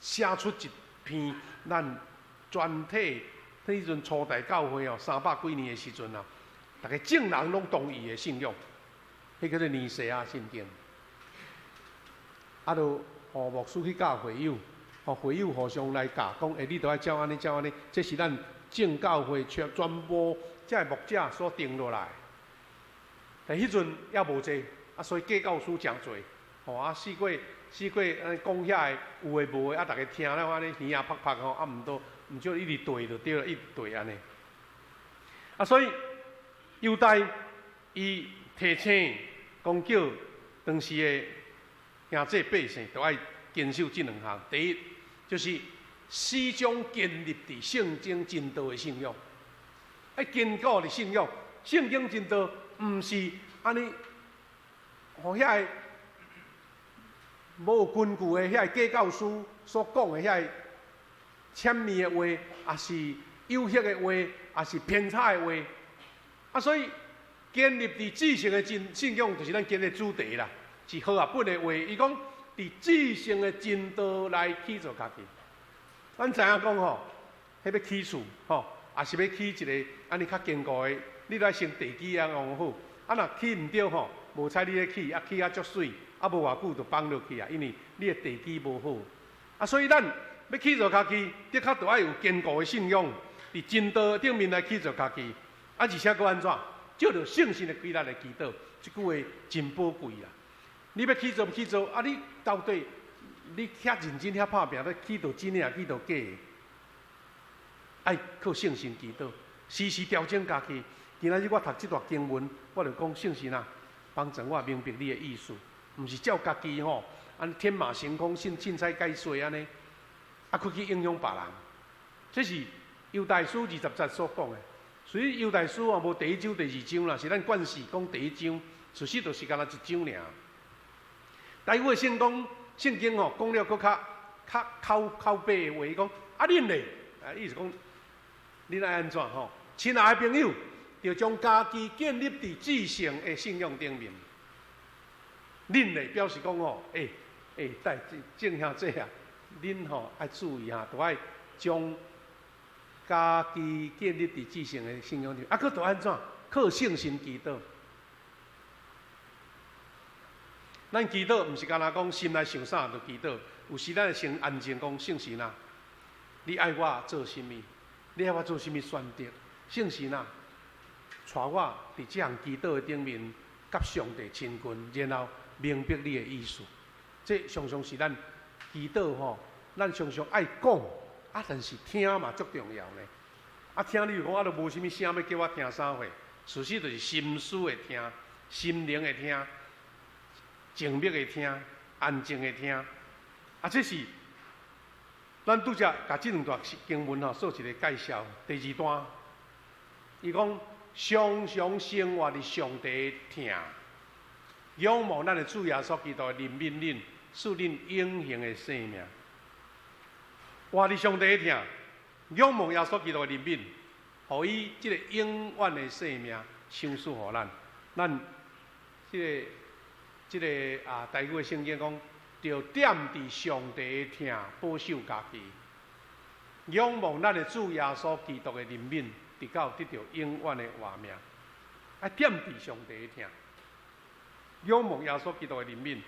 寫出一篇咱全體彼陣初代教會哦，三百幾年的時陣啊，逐个眾人攏同意的信仰，彼叫做尼西亞信經。啊，就予牧師去教會友，予會友互相來教，講欸，你著愛照按呢，照按呢，這是咱正教會全全部這个牧者所定落來。但彼陣猶無濟，啊，所以假教師誠濟，吼啊，四過四過按呢講遐个有的無的，啊，逐家聽了按呢耳仔拍拍吼，啊，毋都毋少一直對就對了，一直對按呢。啊，所以猶大伊提醒講叫當時的兄弟百姓，都愛堅守這兩項。第一，就是始終建立佇聖經真道的信仰，愛堅固的信仰。聖經真道毋是按呢，予遐个無根據的遐个假教師所講的遐个諂媚的話，抑是誘惑的話，抑是偏差的話。啊，所以建立佇至聖的真信仰，就是咱今日主題啦，是和合本的話。伊講佇至聖的真道來起造家己。咱知影講吼，彼欲起厝吼，抑是欲起一个按呢較堅固的，你著愛先地基啊弄好。啊，若起毋著吼，無彩你咧起，啊起啊足媠，啊無偌久就崩落去啊，因為你的地基無好。啊，所以咱欲起造家己，的確著愛有堅固的信仰，佇真道頂面來起造家己。啊，而且閣按怎？藉著聖神的氣力來祈禱，這句話真寶貴啦。你欲起造起造，啊，你到底你遐認真遐拍拚，欲起造真的抑起造假的？愛靠聖神祈禱，時時調整家己。今仔日我讀這段經文，我就講聖神啊，幫助我明白你的意思，毋是照家己吼，按呢天馬行空、凊凊彩解說按呢，啊，閣去影響別人。這是猶大書20節所講的。所以猶大書啊，無第一章、第二章啦，是咱慣勢講第一章，事實就是干焦一章爾。台語的聖經聖經吼，講了閣較較口口白的話，伊講啊恁咧，啊意思講恁愛按怎吼？親愛的朋友，著將家己建立佇至聖的信仰頂面。恁咧表示講吼，欸欸，帶眾兄弟啊，恁吼愛注意哈，著愛將家己建立佇至聖的信仰頂，啊，閣著按怎？靠聖神祈禱。咱祈禱毋是干焦講心內想啥就祈禱，有時咱會先安靜講聖神啊，你愛我做啥物？你愛我做啥物選擇？聖神啊，帶我佇這項祈禱的頂面，佮上帝親近，然後明白你的意思。這常常是咱祈禱吼，咱常常愛講。啊，但是聽嘛足重要呢。啊，聽你就講啊，都無啥物聲欲叫我聽啥貨？事實就是心思的聽，心靈的聽，靜默的聽，安靜的聽。啊，這是咱拄才共這兩段經文吼做一個介紹。第二段，伊講常常生活佇上帝的疼，仰望咱的主耶穌基督的憐憫恁，賜恁永恆的生命。活佇上帝的疼，仰望耶穌基督的憐憫，予伊這個永遠的生命賞賜予咱。咱這个、這个啊，台語的聖經講，著踮佇上帝的疼，保守家己，仰望咱的主耶穌基督的憐憫，直到得著永遠的活命。愛踮佇上帝的疼，仰望耶穌基督的憐憫，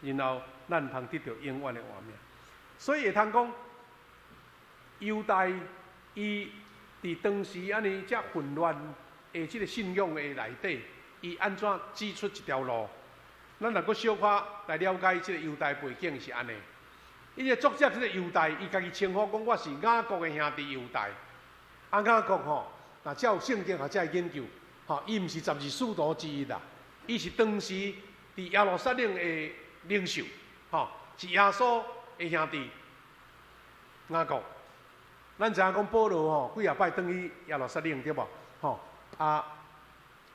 然後咱通得著永遠的活命。所以會通講，猶大伊佇當時按呢遮混亂的這个信仰的內底，伊按怎指出一條路？咱若閣小可來了解這個猶大背景是按呢。伊個作者這個猶大，伊家己稱呼講我是雅各的兄弟猶大。啊，雅各吼，若照聖經學者研究，吼，伊毋是十二使徒之一啦，伊是當時佇耶路撒冷的領袖，吼，是耶穌的兄弟雅各。咱知影講保羅吼，幾若擺轉去耶路撒冷對無？吼啊，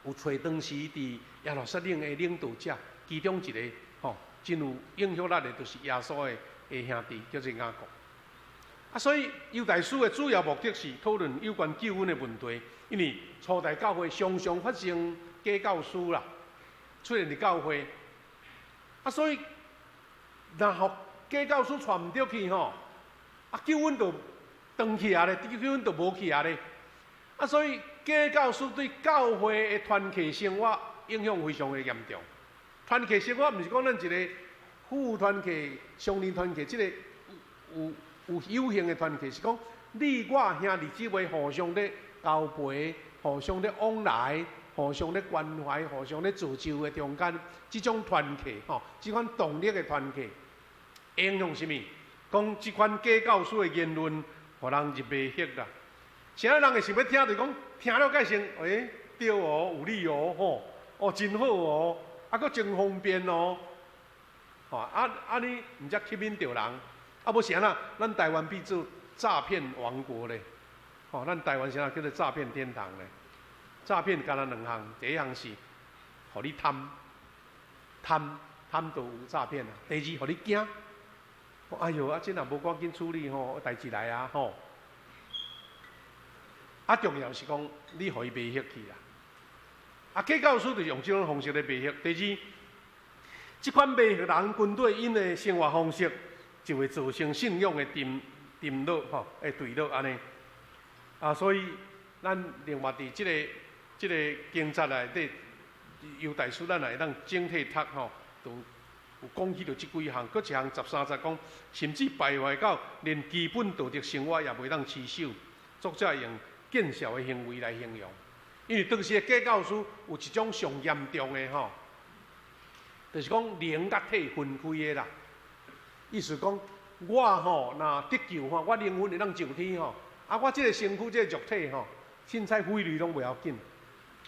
有揣當時佇耶路撒冷的領導者，其中一個吼，真有影響力的，就是耶穌的的兄弟，叫做雅各。啊，所以猶大書的主要目的是討論有關救恩的問題，因為初代教會常常發生假教師啦，出現佇教會。啊，所以若予假教師帶毋著去吼，啊，救恩就斷去啊咧，救恩就無去啊咧。啊，所以假教師對教會的團契生活影響非常的嚴重。團契生活毋是講咱一個夫婦團契、雙人團契，這個有有形的團契，是講你我兄弟姊妹互相咧交陪、互相咧往來、互相咧關懷、互相咧造就的中間，這種團契吼，這款動力的團契，影響啥物？講這款假教師的言論，予人入迷惑啦。啥人會想欲聽？就講聽了蓋先，欸，對哦，有理哦，吼，哦，真好哦，啊，閣真方便哦，吼，啊啊，你毋才吸引著人，啊，無是按怎？咱台灣變做詐騙王國咧，吼，咱台灣啥叫做詐騙天堂咧？詐騙敢若兩項，第一項是予你貪，貪貪就有詐騙啊；第二，予你驚，哎喲，啊，這若無趕緊處理吼，代誌來啊，吼。啊，重要是講你予伊迷惑去啦。啊，假教師就用這種方式來迷惑。第二，這款迷惑人軍隊𪜶的生活方式，就會造成信仰的沉沉落吼，會墜落按呢。啊，所以咱另外佇這個經節內底，猶大書咱也會當整體讀吼，都有講起著這幾項，閣一項13節講，甚至敗壞到連基本道德生活也袂當持守。作者用見笑的行為來形容，因為當時的假教師有一種上嚴重的吼，就是講靈佮體分開的啦。意思講，我吼若得救吼，我靈魂會當上天吼，啊，我這個身軀這個肉體吼，凊彩毀類攏袂要緊，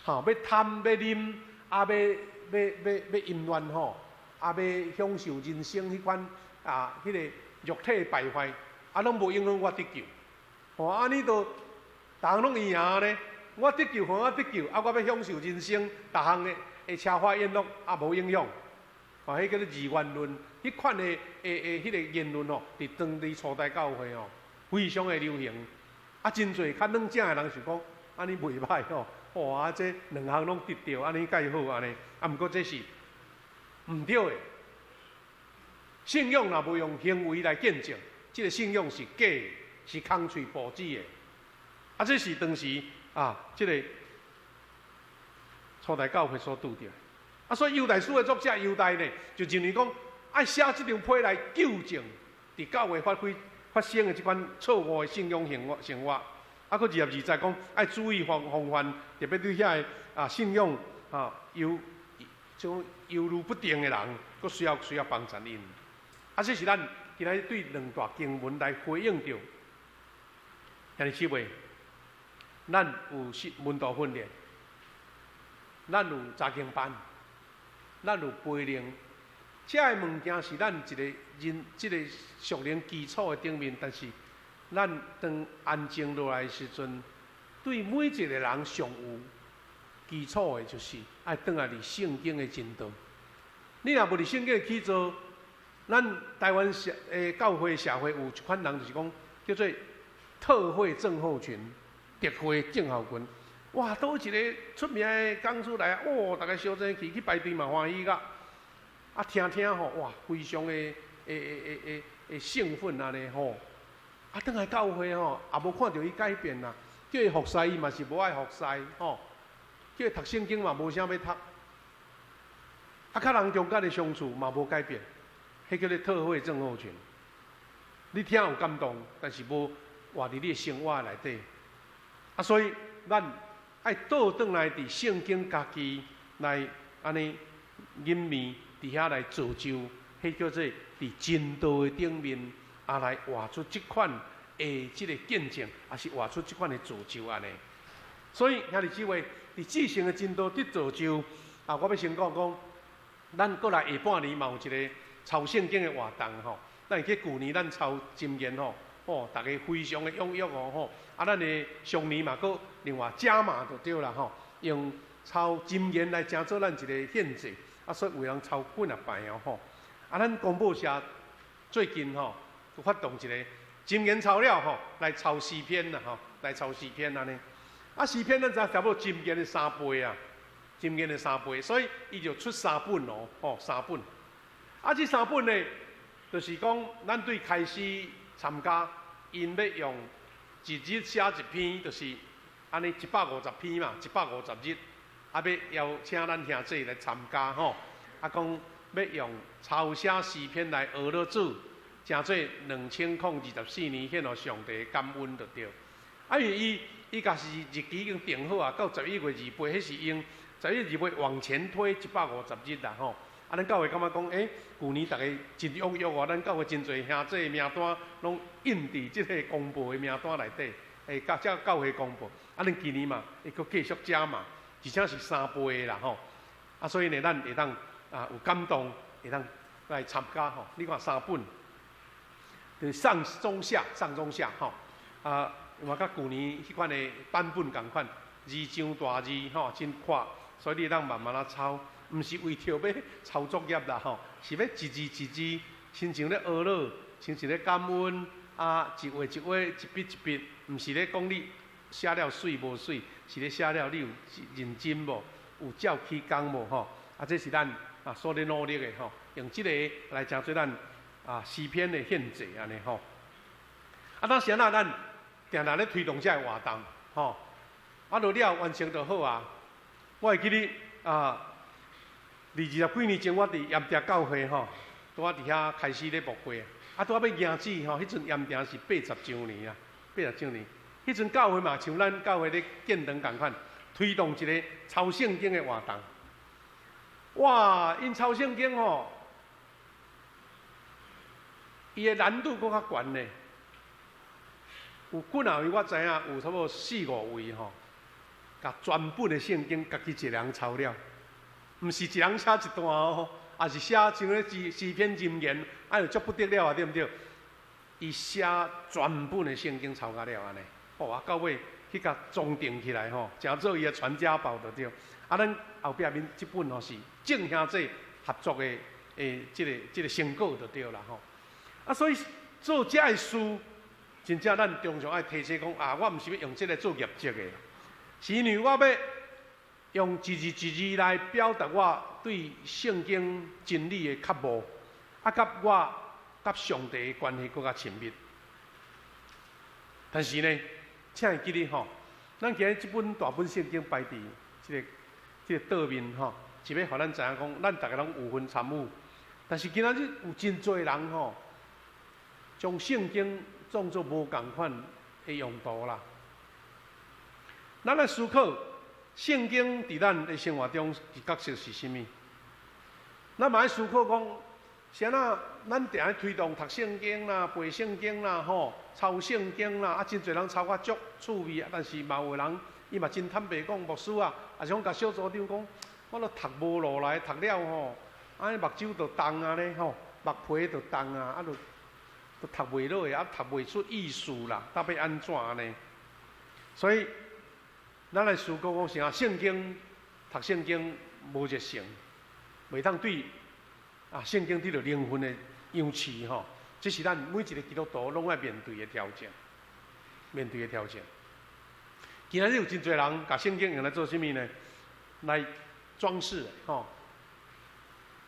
吼，欲貪欲啉，啊，欲淫亂吼，啊，欲享受人生彼款啊，彼個肉體敗壞，啊，攏無影響我得救。吼，按呢就逐項攏一樣呢。我得救，我得救，啊，我欲享受人生，逐項的的奢華宴樂，啊，無影響。吼，彼叫做二元論，彼款的的彼個言論吼，佇當時初代教會吼，非常的流行。啊，真濟較軟正的人想講，按呢袂䆀吼，哇，這兩項攏得著，按呢蓋好按呢。啊，毋過這是毋對的。信仰若無用行為來見證，這個信仰是假的，是空喙布子的。啊，這是當時啊，這個初代教會所拄著的。啊，所以猶大書的作者猶大呢，就認為講，愛寫這張批來糾正佇教會發生的這款錯誤的信仰生活。啊，閣22節講，愛注意防範，特別對遐个啊信仰啊猶種猶豫不定的人，閣需要幫助𪜶。啊，這是咱今仔日對兩大經文來回應著。兄弟姊妹，咱有門徒訓練，咱有查經班，咱有培靈，這个物件是咱一個人這個屬靈基礎的頂面。但是，咱當安靜落來的時陣，對每一個人上有基礎的，就是愛轉來佇聖經的真道。你若無佇聖經的起做，咱台灣社的教會社會有一款人，就是講叫做特會症候群、特會症候群。哇，佗一个出名的講師來，哦，逐家相爭去去排隊嘛歡喜甲，啊聽聽吼，哇，非常的會興奮按呢吼。啊，轉來教會吼，也無看著伊改變啦。叫伊服侍伊嘛是無愛服侍吼，叫伊讀聖經嘛無啥欲讀。啊，佮人中間的相處嘛無改變，彼叫做特會症候群。你聽有感動，但是無活佇你的生活內底。啊，所以咱愛倒轉來佇聖經家己來按呢吟味，佇遐來造就，彼叫做佇真道的頂面，啊來活出這款的這個見證，抑是活出這款的造就按呢。所以兄弟姊妹，佇至聖的真道得造就，啊，我欲先講講，咱閣來下半年嘛有一個抄聖經的活動吼。咱會記舊年咱抄箴言吼，哦，逐家非常的踴躍哦吼。啊，咱的上年嘛，閣另外加碼就對啦吼，用抄箴言來成做咱一個獻祭，啊，所以有人抄幾若擺哦吼。啊，咱公報社最近吼，有發動一個箴言抄了吼，來抄詩篇啦吼，來抄詩篇按呢。啊，詩篇咱知差不多箴言的三倍啊，箴言的三倍，所以伊就出三本哦，吼，三本。啊，這三本呢，就是講咱對開始參加，𪜶欲用一日寫一篇，就是按呢150篇嘛，150日，啊，欲邀請咱兄弟來參加吼，啊，講欲用抄寫詩篇來學樂主，成做2024年獻予上帝感恩就對。啊，因為伊伊共是日期已經定好啊，到11月28，彼是用11月28往前推150日啦吼。啊，咱教會感覺講，欸，舊年逐家真踴躍哦，咱教會真濟兄弟名單攏印佇這个公報的名單內底，欸，佮這教會公報。啊，咱今年嘛會閣繼續加碼，而且是三倍的啦吼。啊，所以呢，咱會當啊有感動，會當來參加吼。你看三本，就是上中下，上中下吼。啊，嘛佮舊年彼款的版本仝款，字上大字吼，真闊，所以你會當慢慢仔抄。毋是為著欲抄作業啦吼，是欲一字一字，親像咧學樂，親像咧感恩啊，一畫一畫，一筆一筆，毋是咧講你寫了媠無媠，是咧寫了你有認真無，有照起工無吼？啊，這是咱啊所咧努力的吼，用這个來成做咱啊詩篇的獻祭按呢吼。啊，當時啊，咱定定咧推動這个活動吼，啊，落了完成就好啊。我會記得啊。二十幾年前，我佇鹽埕教會吼，拄仔佇遐開始咧牧會，啊，拄仔欲迎主吼，彼陣鹽埕是80周年啊，80周年。彼陣教會嘛，像咱教會咧建堂仝款，推動一个抄聖經的活動。哇，𪜶抄聖經吼，伊的難度閣較懸呢。有幾若位我知影，有差不多四五位吼，共全本的聖經家己一个人抄了。毋是一人寫一段哦，抑是寫像咧詩詩篇箴言，哎喲足不得了啊，對毋對？伊寫全本的聖經抄甲了按呢，哦啊，到尾去共裝訂起來吼，成做伊的傳家寶就對。啊，咱後壁面這本吼是眾兄弟合作的欸，這个成果就對啦吼。啊，所以做這个事，真正咱常常愛提醒講啊，我毋是欲用這个做業績的，是因為我欲用一字一字來表達我對聖經真理的渴慕，啊，佮我佮上帝的關係閣較親密。但是呢，請會記得吼，咱今日這本大本聖經擺佇這个桌面吼，是欲予咱知影講，咱逐家攏有份參與。但是今仔日有真濟人吼，將聖經當做無仝款的用途啦。咱來思考。聖經佇咱的生活中的角色是啥物？咱嘛愛思考講，是按怎咱定咧推動讀聖經啦、背聖經啦、吼抄聖經啦，啊，真濟人抄甲足趣味啊。但是嘛有的人，伊嘛真坦白講，牧師啊，抑是講共小組長講，我都讀無落來，讀了吼，按呢目睭就重啊咧吼，目皮就重啊，啊，就都讀袂落去，啊，讀袂出意思啦，到欲按怎呢？所以，咱來思考講啥？聖經讀聖經無熱誠，袂當對啊聖經得著靈魂的養飼吼，這是咱每一个基督徒攏愛面對的挑戰，面對的挑戰。今仔日有真濟人共聖經用來做啥物呢？來裝飾吼，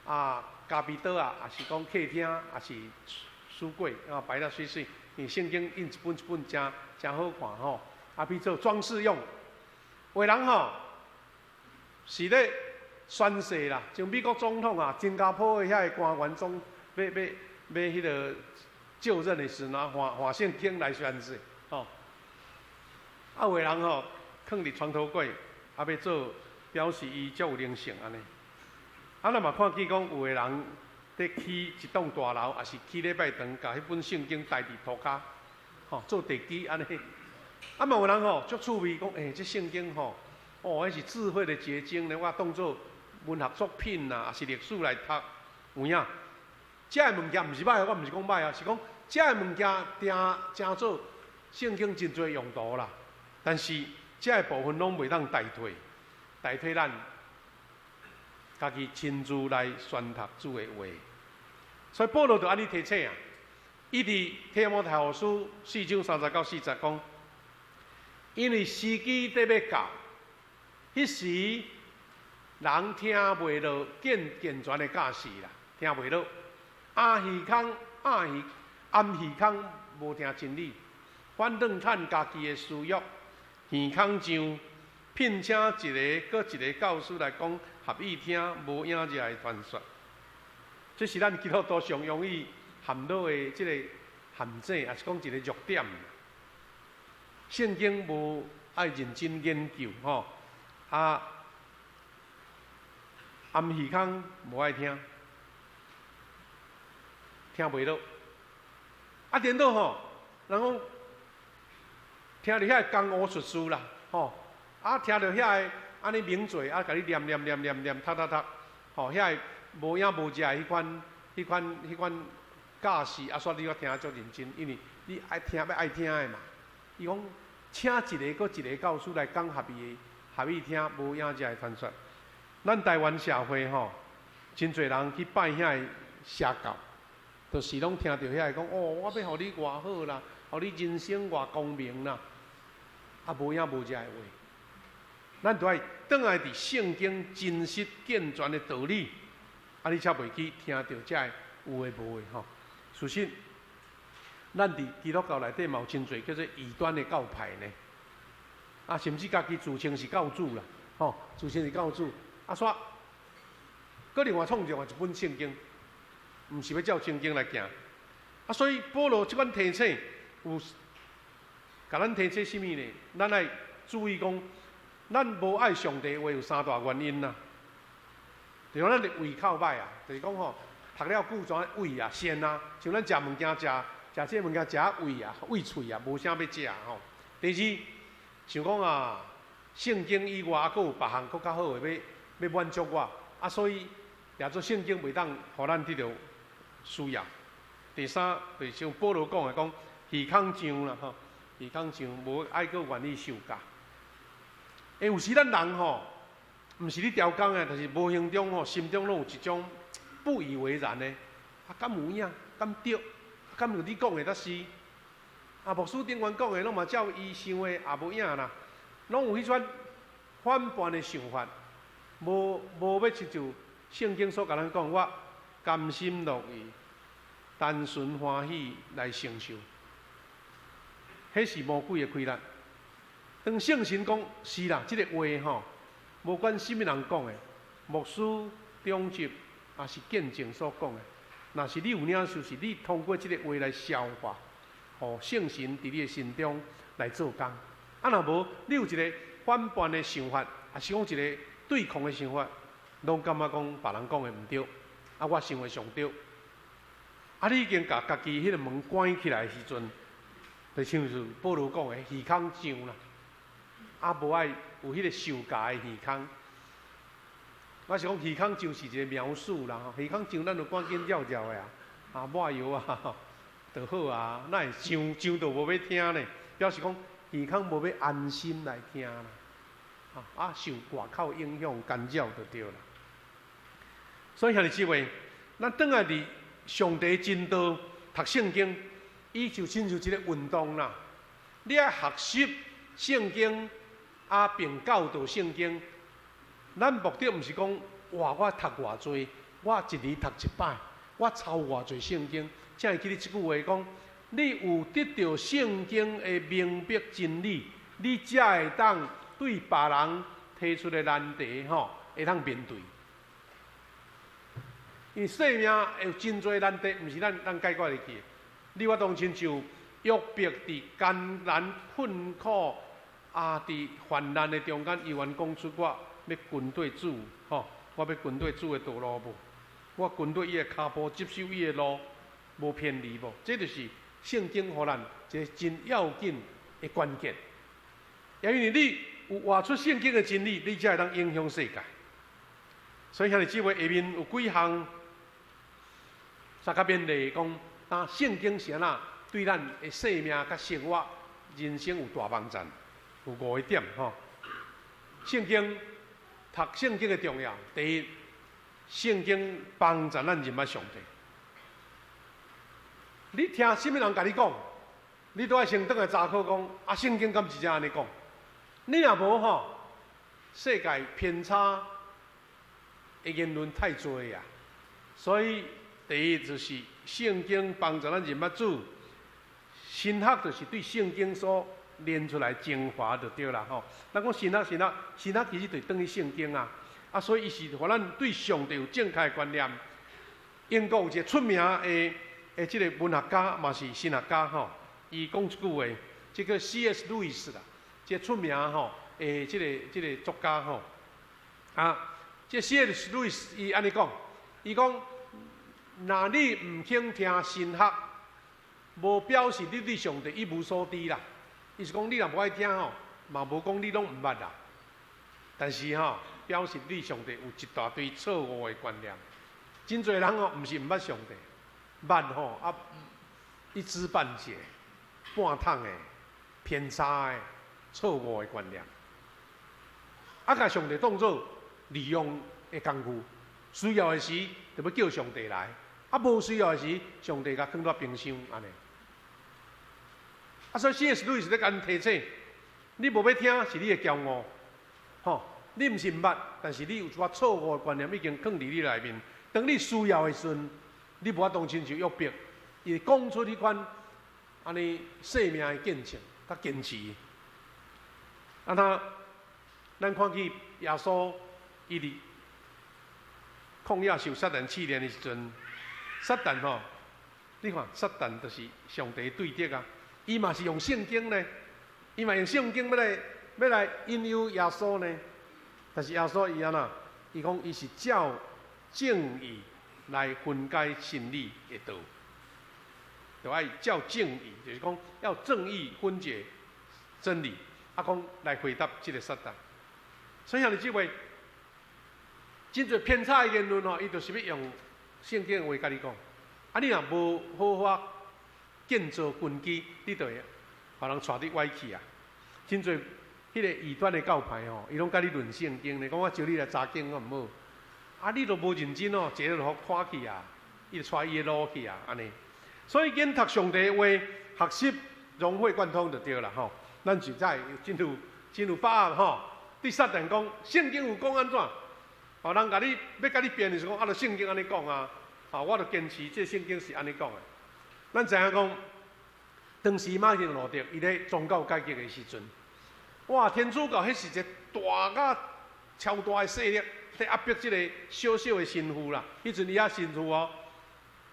啊，咖啡桌啊，抑是講客廳，抑是書櫃啊，擺得媠媠。因為聖經印一本一本誠誠好看吼，啊，變做裝飾用。有的人吼是咧宣誓啦，像美國總統啊、新加坡的遐个官員總欲欲欲彼个就任的時陣，換換聖經來宣誓，吼。啊，有的人吼，囥佇床頭櫃，啊，欲做表示伊足有靈性按呢。啊，咱嘛看見講有的人佇起一棟大樓，抑是起禮拜堂，共彼本聖經抬佇塗跤，吼，做地基按呢。啊，嘛有人吼足趣味，講，欸，這聖經吼，哦，彼是智慧的結晶呢，我當做文學作品啦，抑是歷史來讀，有影。這个物件毋是歹，我毋是講歹啊，是講這个物件定成做聖經真濟用途啦。但是這个部分攏袂當代替，代替咱家己親自來宣讀主的話。所以保羅就按呢提醒啊，伊佇提摩太後書4章30到40講。因為時機得欲到，彼時人聽袂落健健全的教示啦，聽袂落。掩耳空，掩耳掩耳空無聽真理，反轉趁家己的私欲。耳孔上，聘請一个閣一个教師來講合意聽無影跡的傳說。這是咱基督徒上容易陷落的這個陷阱，抑是講一個弱點。聖經無愛認真研究吼，啊，掩耳孔無愛聽，聽袂落。啊，顛倒吼，人講聽著遐个江湖術士啦，吼，啊，聽著遐个按呢名嘴啊，共你念念念念念，讀讀讀，吼，遐个無影無跡的彼款、彼款、彼款教示，啊，煞你閣聽足認真，因為你愛聽欲愛聽的嘛。伊講請一个閣一個教師來講合伊的合意聽無影跡的傳說。咱台灣社會吼，真濟人去拜遐個邪教，就是攏聽著遐个講哦，我欲予你偌好啦，予你人生偌光明啦，啊無影無跡的話。咱著愛轉來佇聖經真實健全的道理，啊，你才袂去聽著這个有的無的吼。事實，咱佇基督教內底嘛有真濟叫做異端的教派呢，啊，甚至家己自稱是教主啦，吼，自稱是教主，啊，煞閣另外創造一本聖經，毋是欲照聖經來行，啊，所以保羅這款提醒有共咱提醒啥物呢？咱愛注意講，咱無愛上帝話有三大原因啦。就是講咱的胃口歹啊，就是講吼，讀了久怎胃啊、澀啊，像咱食物件食食這個物件食胃啊、胃喙啊，無啥欲食吼。第二，想講啊，聖經以外猶閣有別項閣較好的欲欲滿足我，啊，所以也做聖經袂當予咱得著需要。第三，就是像保羅講的講，耳孔上啦吼，耳孔上無愛閣願意受教。欸，有時咱人吼，毋是咧刁工的，但是無形中吼，心中攏有一種不以為然的，啊，敢有影？敢對？敢有你講的才是？啊，牧師頂懸講的攏嘛照伊想的，也無影啦，攏有彼款反叛的想法，無無欲親像聖經所共咱講，我甘心樂意、單純歡喜來承受，彼是魔鬼的氣力。當聖神講是啦，這個話吼，無管啥物人講的，牧師、長執，抑是見證所講的，若是你有領受，是你通過這個話來消化，予聖神佇你的心中來做工。啊，若無，你有一個反叛的想法，抑是講一個對抗的想法，攏感覺講別人講的毋對，啊，我想的上對。啊，你已經共家己彼个門關起來的時陣，就親像保羅講的耳孔上啦。啊，無愛有彼個受教的耳孔。我是講耳孔就是一個描述啦，吼，耳孔上咱就趕緊繞繞的啊，啊，抹藥啊，就好啊，哪會上上到無欲聽呢？表示講耳孔無欲安心來聽啦，啊，受外口影響干擾就對啦。所以兄弟姊妹，咱轉來佇上帝真道讀聖經，伊就親像一個運動啦。你愛學習聖經。啊，並教導聖經，咱目的毋是講哇，我讀偌濟，我一年讀一擺，我抄偌濟聖經，才會記得這句話講：你有得著聖經的明白真理，你才會當對別人提出的難題吼，會當面對。因為生命有真濟難題，毋是咱當解決會去的。你我當親像約伯佇艱難困苦。啊！佇患難的中間，猶原講出我欲跟綴主，吼！我欲跟綴主的道路無？我跟綴伊的跤步，執守伊的路，無偏離無？這就是聖經予咱一個真要緊的關鍵。因為你有活出聖經的真理，你才會當影響世界。所以兄弟姊妹，下面有幾項，相較勉勵講，啊，聖經是按怎對咱的生命佮生活、人生有大幫助。有五個點吼，聖經讀聖經的重要。第一，聖經幫助咱認捌上帝。你聽啥物人共你講，你都愛先轉來查考講，啊，聖經敢真正按呢講？你若無吼，世界偏差的言論太濟啊。所以第一就是聖經幫助咱認捌主，神學就是對聖經所練出來精華就對啦吼。咱講神學，神學，神學其實就等於聖經啊，啊，所以伊是予咱對上帝有正確的觀念。英國有一個出名的這个文學家，嘛是神學家吼，伊講一句話，這个 C.S. 路易斯啦，這个出名吼的這个作家吼，啊，這 C.S. 路易斯伊按呢講，伊講，若你毋肯聽神學，無表示你對上帝一無所知啦。伊是講你若無愛聽吼，嘛無講你攏毋捌啦。但是吼，表示你上帝有一大堆錯誤的觀念。真濟人吼，毋是毋捌上帝，捌吼啊，一知半解、半桶的、偏差的、錯誤的觀念，啊，共上帝當做利用的工具，需要的時就欲叫上帝來，啊，無需要的時，上帝共囥佇冰箱按呢。啊，所以 C.S. 路易斯咧共𪜶提醒，你無欲聽是你的驕傲，吼，你毋是毋捌，但是你有一寡錯誤的觀念已經囥佇你內面。當你需要的時陣，你無法度親像約伯，伊講出彼款按呢生命的見證，佮堅持。啊，那咱看見耶穌伊佇曠野受撒旦試煉的時陣，撒旦吼，你看撒旦就是上帝對敵啊，伊嘛是用聖經呢，伊嘛用聖經欲來引誘耶穌呢。但是耶穌伊按怎？伊講伊是照正義來分解真理的道，就愛照正義，就是講要正義分解真理，啊，講來回答這个撒旦。所以兄弟姊妹，真濟偏差的言論吼，伊就是欲用聖經的話共你講。啊，你若無好好建造根基，你就會予人帶得歪去啊！真濟彼个異端的教派吼，伊攏共你論聖經咧，講我招你來查經，我毋好。啊！你都無認真哦，一个就予拖去啊，伊就帶伊的路去啊，按呢。所以研讀上帝的話，學習融會貫通就對啦吼。咱實在真有把握吼。對撒旦講，聖經有講按怎？哦，人共你欲共你辯的是講，啊，著聖經按呢講啊，啊，我著堅持這聖經是按呢講的。咱知影講，當時馬丁路德伊咧宗教改革的時陣，哇，天主教彼是一個大甲超大的勢力。咧壓迫這个小小的神父啦，彼陣伊猶神父哦，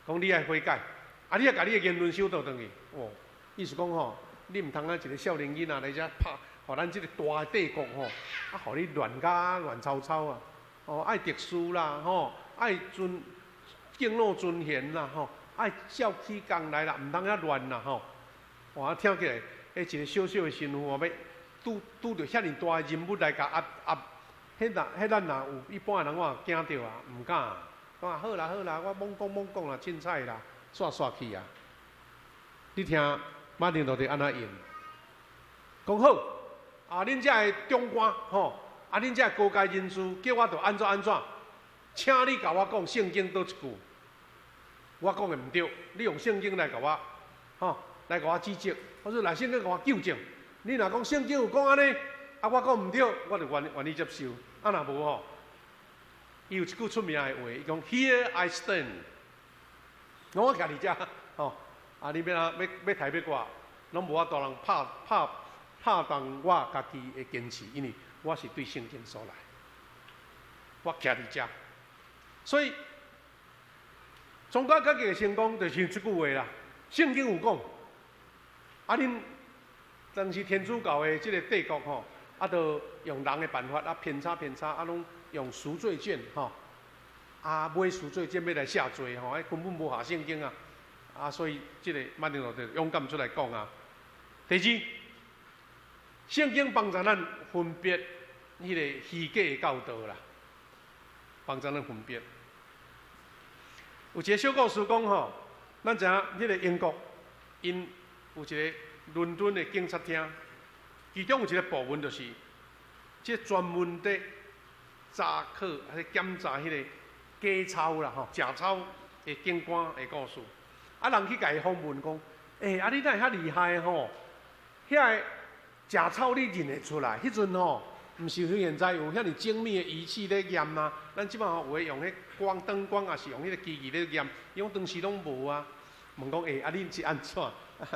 講你愛悔改，啊，你愛共你的言論收倒轉去，哦，意思講吼，你毋通啊一个少年囡仔來遮拍，予咱這个大的帝國吼，啊，予你亂甲亂糟糟啊，哦，愛讀書啦，吼，愛尊敬老尊賢啦，吼，愛照起工來啦，毋通遐亂啦，吼，哇，聽起來，彼一個小小的神父哦，欲拄著遐爾大的人物來共壓壓。彼若彼咱若有一般的人，我也驚著啊，毋敢。講啊好啦好啦，我罔講罔講啦，凊彩啦，煞煞去啊。你聽馬丁路德按怎應？講好，啊，恁遮的長官吼，啊，恁遮的高階人士叫我著按怎按怎，請你共我講聖經佗一句，我講的毋對，你用聖經來共我，吼，來共我指責，或者來聖經共我糾正。你若講聖經有講按呢，啊，我講毋對，我就願意接受。啊，若無吼，伊有一句出名的話，伊講 Here I stand，我徛佇遮，吼，啊，你欲按怎欲欲刣欲割，攏無法度人拍動我家己的堅持，因為我是對聖經所來，我徛佇遮，所以宗教改革的成功就是這句話啦。聖經有講，啊，恁當時天主教的這个帝國吼。啊，著用人的辦法啊，偏差偏差，啊，攏用贖罪券吼，啊，買贖罪券欲來赦罪吼，彼根本無下聖經啊，啊，所以這个馬丁路德勇敢出來講啊。第二，聖經幫助咱分別彼个虛假的教導啦，幫助咱分別。有一个小故事講吼，咱知影彼個英國，𪜶有一个倫敦的警察廳。其中有一个部門，就是這專門佇查考、還是檢查彼个假鈔啦、吼假鈔的警官的故事。啊，人去共伊訪問講：欸，啊，你哪會遐厲害吼？遐个假鈔你認會出來？彼陣吼，毋是像現在有遐爾精密的儀器咧驗啊。咱這擺吼有的用彼光燈光，抑是用彼个機器咧驗，伊講當時攏無啊。問講：欸，啊，恁是按怎？啊，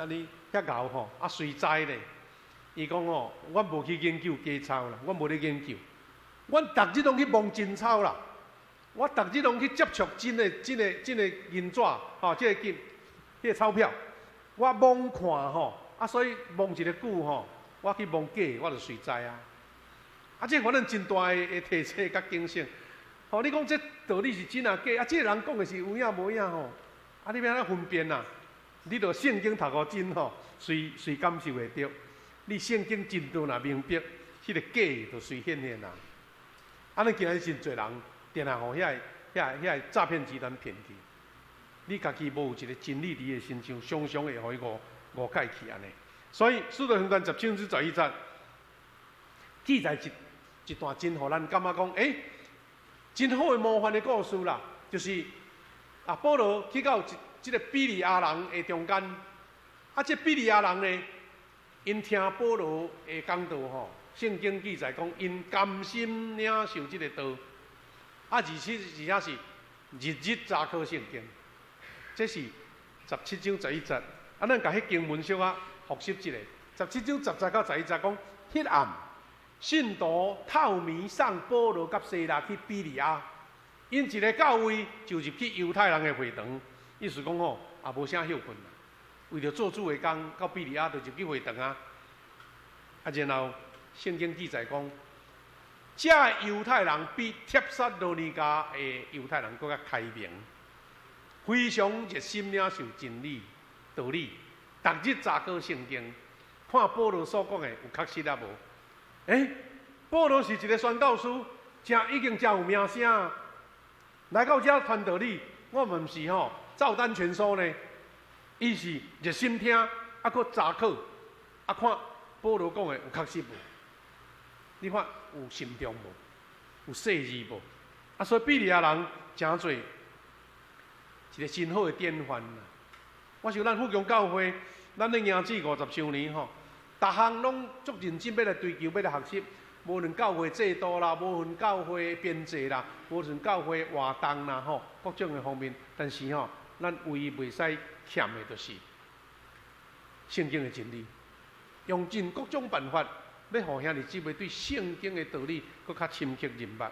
你遐𠢕吼？啊，隨知咧？伊講吼，阮無去研究假鈔啦，阮無咧研究，阮逐日攏去摸真鈔啦。我逐日攏去接觸真的、真的、真的銀紙，吼，這個金、彼個鈔票，我摸看吼，啊，所以摸一个久吼，我去摸假，我就隨知啊。啊，這反正真大的提醒佮警醒。吼，你講這到底是真抑假？啊，這個人講的是有影無影吼？啊，你欲按怎分辨啊？你著聖經讀予真吼，隨隨感受會著。你聖經真道若明白，彼個假就隨顯現啊。啊，咱今日真濟人，定定予遐個、遐遐個詐騙集團騙去。你家己無有一個真理佇伊的身上，常常會予伊誤誤解去按呢。所以，使徒行傳10章11節記載一段真，予咱感覺講，欸，真好的模範的故事啦，就是啊，保羅去到這個庇哩亞人的中間，啊，這庇哩亞人呢，𪜶聽保羅的講道吼，聖經記載講，𪜶甘心領受這個道，啊，而且是日日查考聖經，這是17章11節。啊，咱共彼經文小可複習一下，17章10節到11節講，彼暗信徒透暝送保羅佮西拉去庇哩亞，𪜶一个到位就入去猶太人的會堂，意思講吼，也無啥歇睏啦。為著做主的工，到庇哩亞就入去會堂啊。啊，然後聖經記載講，這猶太人比帖撒羅尼迦的猶太人閣較開明，非常熱心領受真理道理，逐日查考聖經，看保羅所講的有確實抑無？欸，保羅是一個宣教師，誠已經誠有名聲。來到遮傳道理，我嘛毋是吼照單全收呢。伊是熱心聽，啊，閣查考，啊，看保羅講的有確實無？你看有慎重無？有細膩無？啊，所以庇哩亞人誠濟一個真好的典範啦。我想咱富強教會，咱咧營志50周年吼，逐項攏足認真欲來追求，欲來學習。無論教會制度啦，無論教會編制啦，無論教會活動啦，吼，各種的方面。但是吼，咱唯一袂使欠的，就是聖經的真理。用盡各種辦法，欲予兄弟姊妹對聖經的道理閣較深刻認捌。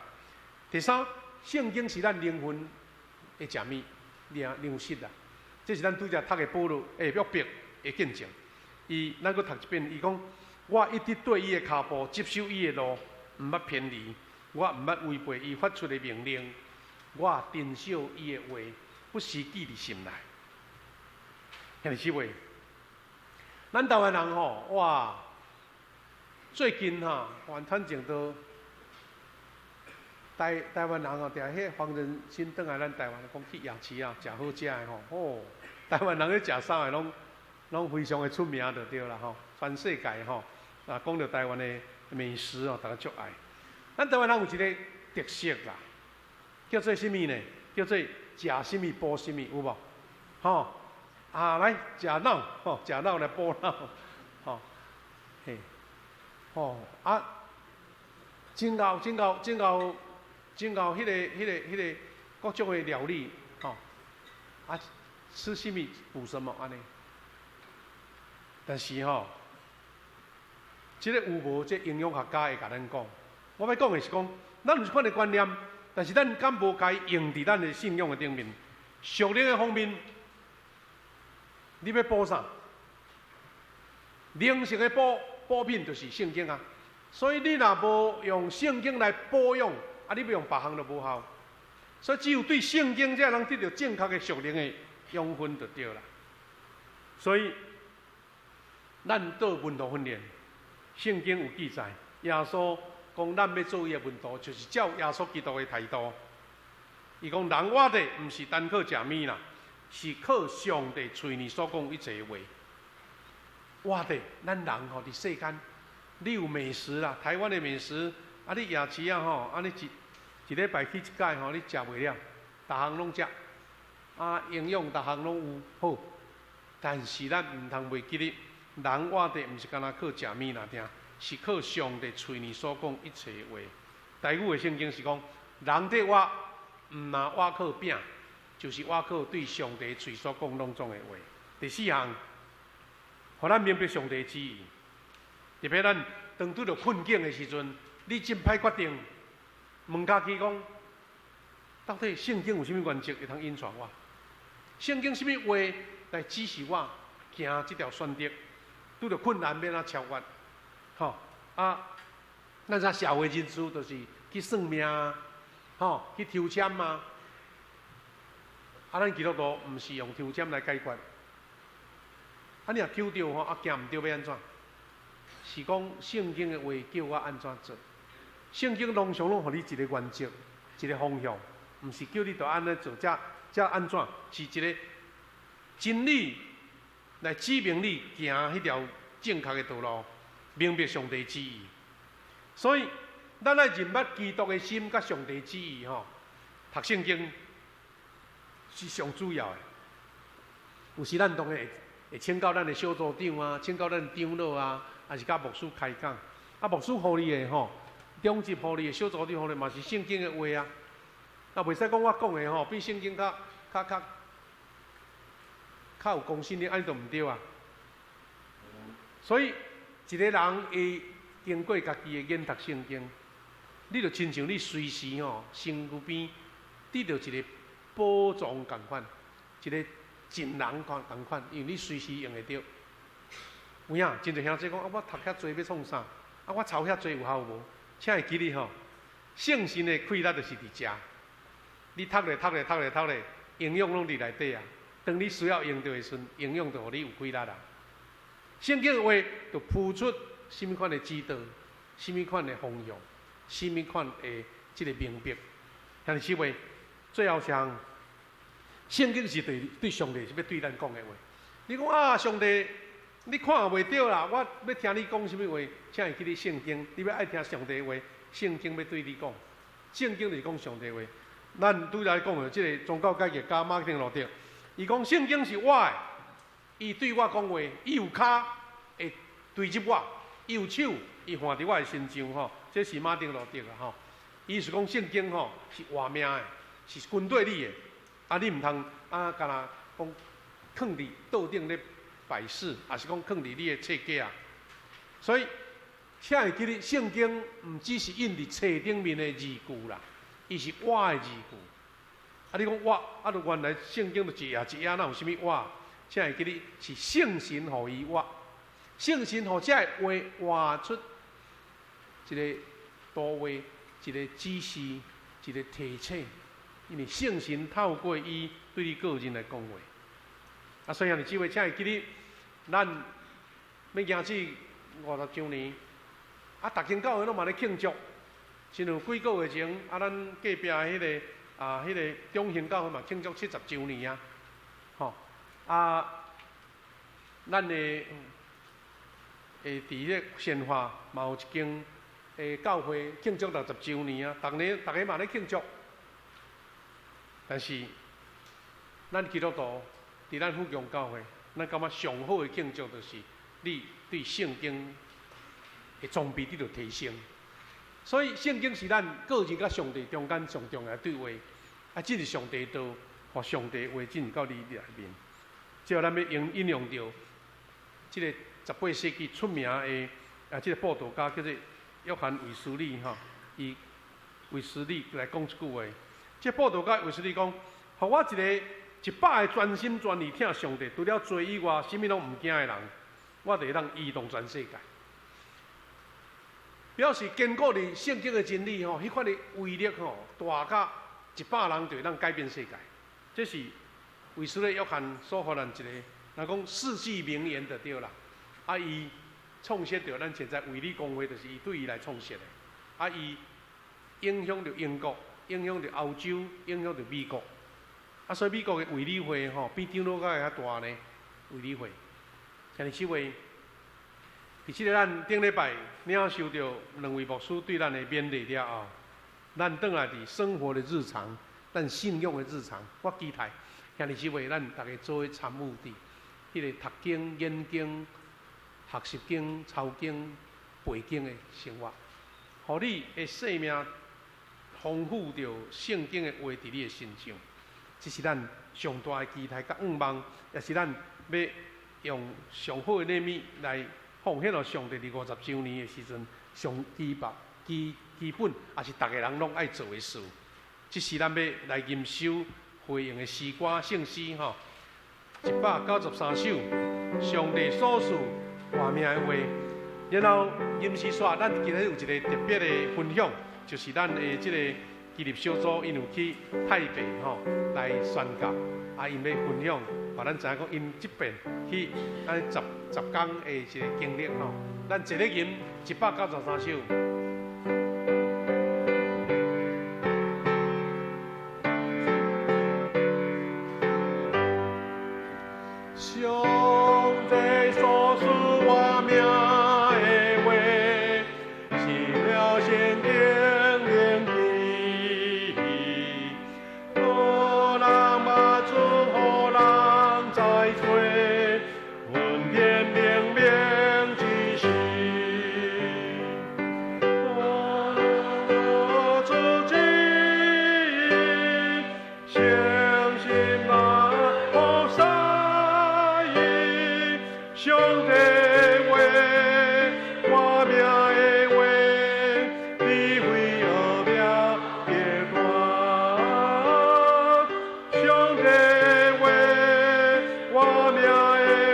第三，聖經是咱靈魂的食物、糧糧食啦。這是咱拄才讀的保羅約伯的見證。伊，咱閣讀一遍，伊講：我一直綴伊的跤步，執守伊的路，毋捌偏離。我毋捌違背伊發出的命令。我珍惜伊的話，不時記佇心內。兄弟姊妹，咱台灣人吼，哇！最近哈，反正都台灣人吼，定彼黃仁勳轉來咱台灣，講去夜市啊，食好食的吼，哦，台灣人咧食啥的攏攏非常的出名就對啦吼，全世界吼，啊，講著台灣的美食哦，大家足愛。咱台灣人有一個特色啦，叫做啥物呢？叫做食啥物補啥物，有無？吼啊，來食腦吼，食腦來補腦，吼，嘿，吼啊，真𠢕真𠢕真𠢕真𠢕，彼個各種的料理，吼啊，吃啥物補什麼按呢？但是吼，這個有無這營養學家會共咱講？我欲講的是講，咱有這款的觀念，但是咱敢無共伊用佇咱的信仰的頂面，屬靈的方面，你欲補啥？靈性的補補品就是聖經啊。所以你若無用聖經來保養，啊，你欲用別項就無效。所以只有對聖經才能得著正確的屬靈的養分就對啦。所以，咱做門徒訓練，聖經有記載，耶穌講咱欲做伊的門徒，就是照耶穌基督的態度。伊講人活著毋是單靠食物啦，是靠上帝喙裡所講一切話。活著，咱人吼佇世間，你有美食啦，台灣的美食，啊你夜市啊吼，啊你一一禮拜去一擺吼，你食袂了，逐項攏食，啊營養逐項攏有好，但是咱毋通袂記得，人活著毋是干焦靠食物爾爾，是靠上帝喙裡所講一切話。台語的聖經是講，人佇活，毋若活靠餅，就是活靠對上帝喙所講攏總的話。第四項，予咱明白上帝旨意。特別咱當拄著困境的時陣，你真歹決定，問家己講，到底聖經有啥物原則會通引帶我？聖經啥物話來指示我行這條選擇？拄著困難欲按怎超越？吼啊！咱知社會人士就是去算命，吼去抽籤啊。啊，咱基督徒毋是用抽籤來解決。啊，你若抽著吼，啊行毋著欲按怎？是講聖經的話叫我按怎做？聖經攏常攏予你一個原則，一個方向，毋是叫你著按呢做，才才按怎？是一個真理來指明你行彼條正確的道路，明白上帝旨意。所以，咱愛認捌基督的心佮上帝旨意吼，讀聖經是上主要的。有時咱當然會會請教咱的小組長啊，請教咱長老啊，抑是佮牧師開講。啊，牧師予你的吼，長執予你的，小組長予你嘛是聖經的話啊。啊，袂使講我講的吼，比聖經較較較較有公信力，按呢就毋對啊。所以，一個人會經過家己的研讀聖經，你就親像你隨時吼身軀邊得著一個寶藏仝款，一個錦囊仝仝款，因為你隨時用會著。有影，真濟兄弟講啊，我讀遐濟欲創啥？啊，我抄遐濟有效無？請會記得吼，聖神的氣力就是佇遮。你讀咧讀咧讀咧讀咧，營養攏佇內底啊。當你需要用著的時陣，營養就予你有氣力啦。聖經的話就鋪出啥物款的指導，啥物款的方向，啥物款的這個明白。兄弟姊妹，最後啥？聖經是對對上帝是欲對咱講的話。你講啊，上帝，你看袂著啦，我欲聽你講啥物話？請會記得聖經，你欲愛聽上帝話，聖經欲對你講。聖經就是講上帝話。咱拄才講的這個宗教改革家馬丁路德，伊講聖經是我的，伊對我講話，伊有跤會追入我，伊有手，伊按佇我的身上吼。這是馬丁路德啊吼。伊是講聖經吼是活命的，是針對你的。啊，你毋通啊，干焦講囥佇桌頂咧擺飾，抑是講囥佇你的冊架啊。所以，請會記得聖經毋只是印佇冊頂面的字句啦，伊是活的字句。啊，你講活，啊，就原來聖經就一頁一頁，哪有啥物活？請會記得是聖神予伊活，聖神予這个話活出一個圖畫，一個指示，一個提醒。因為聖神透過伊對你個人來講話。啊，所以兄弟姊妹，請會記得，咱欲行至50週年，啊，逐間教會攏嘛咧慶祝。親像幾個月前，啊，咱隔壁彼個啊，彼個中興教會嘛慶祝70週年啊，吼，啊，咱的會佇彼個善化嘛有一間的教會慶祝60週年啊，逐年逐家嘛咧慶祝。但是，咱基督徒佇咱富強教會，咱感覺上好的慶祝就是你對聖經的裝備得著提升。所以，聖經是咱個人佮上帝中間上重要的對話。啊，這是上帝道，予上帝話進入到你內面。最後，咱欲引引用著這個18世紀出名的啊，這個佈道家叫做約翰衛斯理吼，伊衛斯理來講一句話。這佈道家衛斯理講，予我一個100個全心全意疼上帝，除了罪以外，啥物攏毋驚的人，我就會當移動全世界。表示堅固佇聖經的真理吼，彼款的威力吼，大甲100人就會當改變世界。這是衛斯理約翰所予咱一個，若講世紀名言就對啦。啊，伊創設著咱現在衛理公會，就是伊對伊來創設的。啊，伊影響著英國。影響著歐洲，影響著美國。啊，所以美國的衛理會吼，比長老會較大呢。衛理會，兄弟姊妹，佇這個咱頂禮拜領受著兩位牧師對咱的勉勵了後，咱轉來佇生活的日常，咱信仰的日常，我期待兄弟姊妹，咱逐家做伙參與佇彼個讀經、研經、學習經、抄經、背經的生活，予你的生命豐富著聖經的話佇你的身上，這是咱上大的期待佮願望，也是咱欲用上好的禮物來奉奉獻予上帝佇50周年的時陣，上基本基基本也是逐个人攏愛做的事。這是咱欲來吟首回應的詩歌聖詩吼，193首，上帝所賜活命的話。然後吟詩煞，咱今日有一個特別的分享，就是咱的這個基立小組，𪜶有去泰北吼來宣教，啊，𪜶欲分享，予咱知影講𪜶這遍去按呢十十工的一個經歷吼。咱齊來吟193首。上帝所賜活命的話，是了聖經靈記，予人捌主，予人知罪，恩典明明之時。主旨意，誠心來服侍伊，上帝話，活命的話，智慧奧妙極大。上帝話，活命的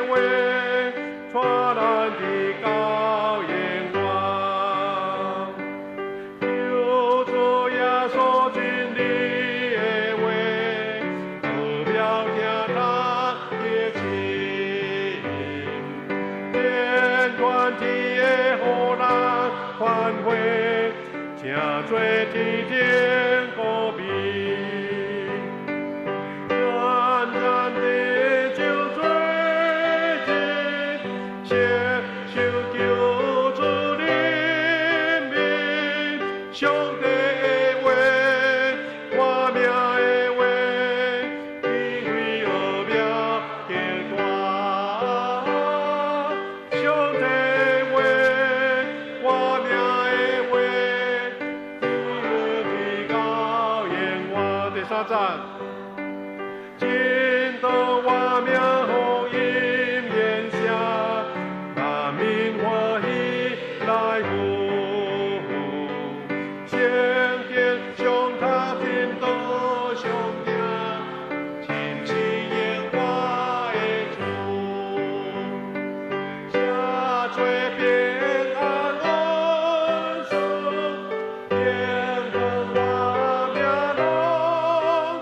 話，帶咱佇到永遠。求主耶穌真理的話，奧妙聽讀激情，天傳天的予人歡會，成做天頂歌美。咱咱得救罪人，接受救主憐憫，上帝的話，活命的話，智慧奧妙極大。上帝話，活命的話，智慧到永遠。第三節。真道活命福音言聲，萬民歡喜來赴。聖經上塔天道上行，親自應我的主。寫做平安恩賜，天光活命攏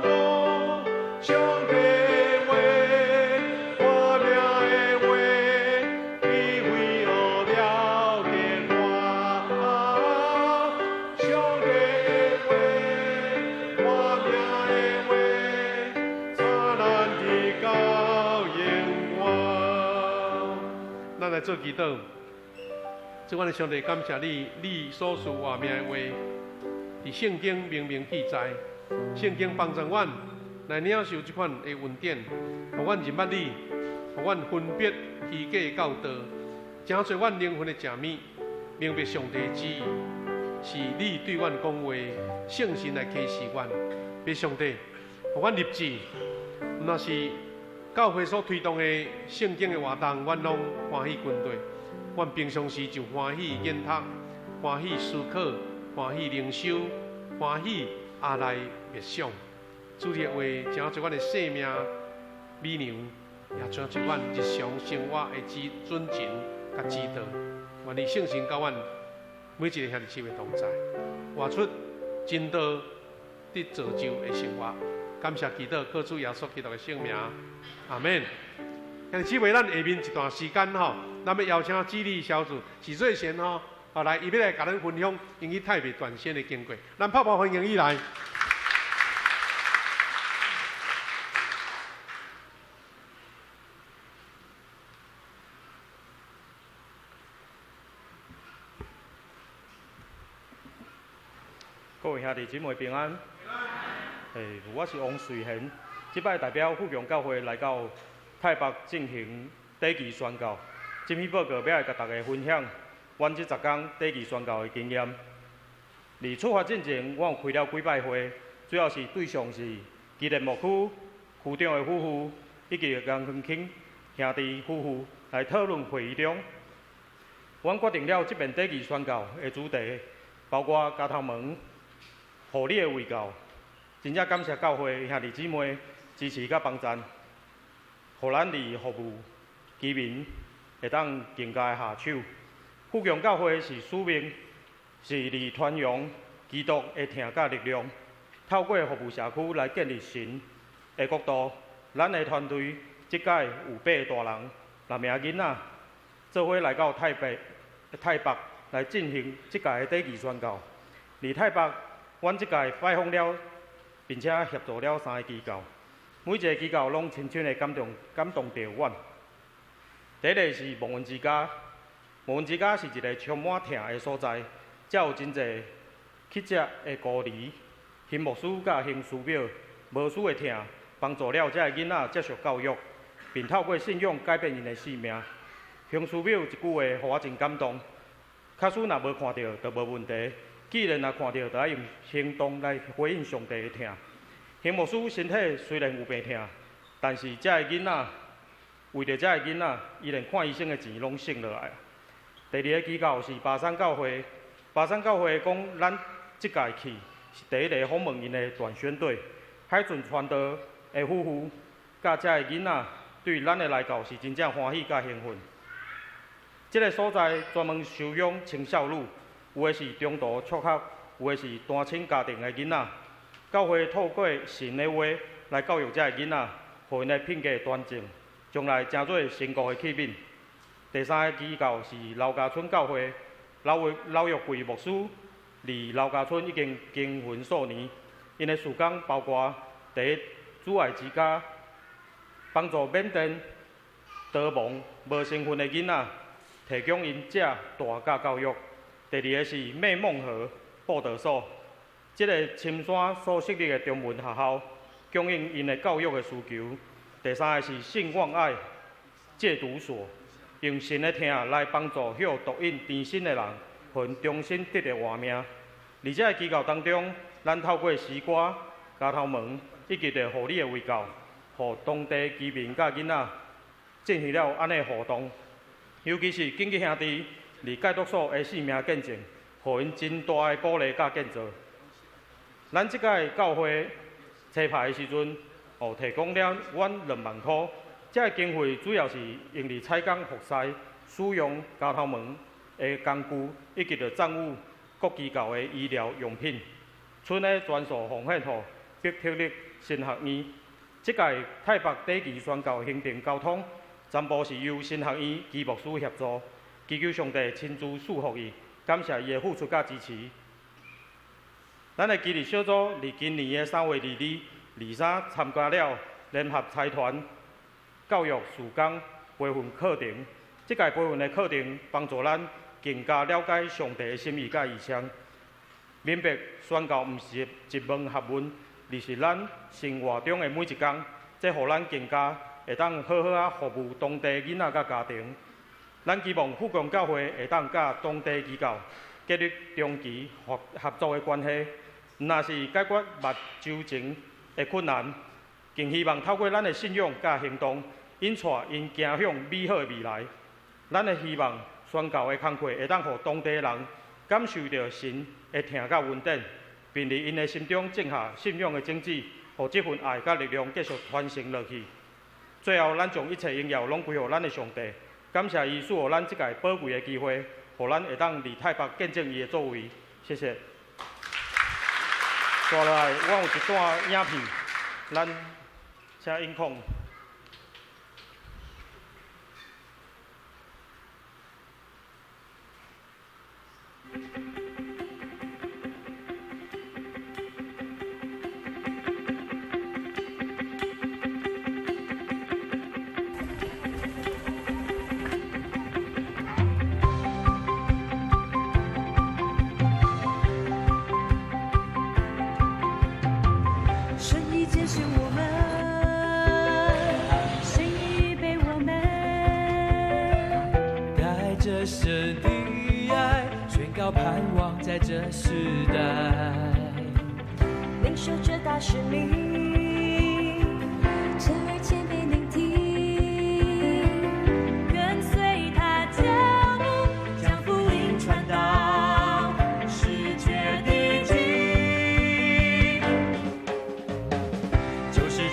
有。上帝話，活命的話，智慧奧妙極大。上帝話，活命的話，帶咱佇到永遠。咱來做祈禱。主，阮的上帝，感謝你，你所賜活命的話，佇聖經明明記載，聖經幫助阮來領受這款的恩典，予阮認捌你，予阮分別虛假的教導，誠濟阮靈魂的食物，明白上帝的旨意，是你對阮講話，聖神來啟示阮。父上帝，予阮立志，毋若是教會所推動的聖經的活動，阮攏歡喜跟綴。阮平常時就歡喜研讀，歡喜思考，歡喜靈修，歡喜也來默想。主的話，成做阮的生命美糧，也成做阮日常生活的指準繩佮指導。願意聖神佮阮每一个兄弟姊妹同在，活出真道得造就的生活。感謝祈禱，靠主耶穌基督的聖名，阿們。兄弟姊妹，咱下面一段時間吼，咱欲邀請主禮小組許瑞賢吼，後來伊欲來共咱分享𪜶去泰北傳宣的經過。咱拍拍歡迎伊來。各位兄弟姊妹平安。我是王瑞賢，這擺代表富強教會來到泰北進行短期宣教。這篇報告欲來共大家分享阮這十工短期宣教的經驗。佇出發進前，阮有開了幾擺會，主要是對象是基列牧區區長的夫婦以及楊亨慶兄弟夫婦來討論會議中。阮決定了這遍短期宣教的主題，包括鉸頭毛護理的衛教。真正感謝教會兄弟姊妹支持佮幫贊，予咱佇服務居民會當更加下手。富強教會是使命，是佇傳揚基督的疼佮力量，透過服務社區來建立神的國度。咱的團隊這屆有8個大人、6名囡仔，做伙來到泰北來進行這屆的短期宣教。佇泰北，阮這屆拜訪了，並且協助了3個機構，每一個機構攏深深的感動著阮。第一個是蒙恩之家，蒙恩之家是一個充滿疼的所在，遮有真濟乞食的孤兒，邢牧師佮邢師表無私的疼，幫助了這个囡仔接受教育，並透過信仰改變𪜶的生命。邢師表一句話，予我真感動。假使若無看著，就無問題；既然若看著，就愛用行動來回應上帝的疼。邢牧師身體雖然有病痛，但是這个囡仔為著這个囡仔，伊連看醫生的錢攏省落來。第二個機構是巴山教會，巴山教會講，咱這屆去是第一個訪問𪜶的短宣隊，海俊傳道的夫婦佮這个囡仔對咱的來到是真正歡喜佮興奮。這個所在專門收養青少女，有的是中途輟學，有的是單親家庭的囡仔。教會透過神的話來教育這个囡仔，予𪜶的品格端正，將來成做神國的器皿。第三個機構是劉家村教會，劉玉貴牧師佇劉家村已經經營數年，𪜶的事工包括第一，主愛之家，幫助緬甸逃亡無身份的囡仔，提供𪜶食大佮教育。第二個是美夢河報道所，這個深山所設立的中文學校，供應𪜶的教育的需求。第三個是信望愛戒毒所，用神的疼來幫助予毒癮纏身的人，予𪜶重新得著活命。佇這個機構當中，咱透過詩歌、鉸頭毛以及著護理的衛教，予當地居民佮囡仔進行了按呢互動。尤其是緊急兄弟佇戒毒所的生命見證，予𪜶真大的鼓勵佮建造。咱這屆教會初排的時陣，提供了阮2萬箍，這個經費主要是用佇採工服侍、使用鉸頭毛的工具，以及著贊助各機構的醫療用品。剩的全數奉獻予伯特利神學院。這屆泰北短期宣教行程交通，全部是由神學院基牧師協助，祈求上帝親自賜福伊，感謝伊的付出佮支持。咱的基地小組佇今年的3月22、23參加了聯合財團教育事工培訓課程。這屆培訓的課程幫助咱更加了解上帝的心意佮異象，明白宣教毋是一門學問，而是咱生活中的每一工。這予咱更加會當好好仔服務當地囡仔佮家庭。咱期望富強教會會當佮當地機構建立長期合作的關係，毋但是解決目睭前的困難，更希望透過咱的信仰佮行動，引帶𪜶行向美好的未來。咱的希望宣教的工課會當予當地人感受著神的疼佮恩典，並佇𪜶的心中種下信仰的種子，予這份愛佮力量繼續傳承落去。最後，咱將一切榮耀攏歸予咱的上帝，感謝伊賜予咱這屆寶貴的機會，予咱會當佇泰北見證伊的作為。謝謝。接落來，我有一段影片，咱請音控。神已拣选我們，神已預備我們，帶著神的愛，宣告盼望在這世代，領受這大使命，側耳謙卑聆聽，跟隨他腳步，將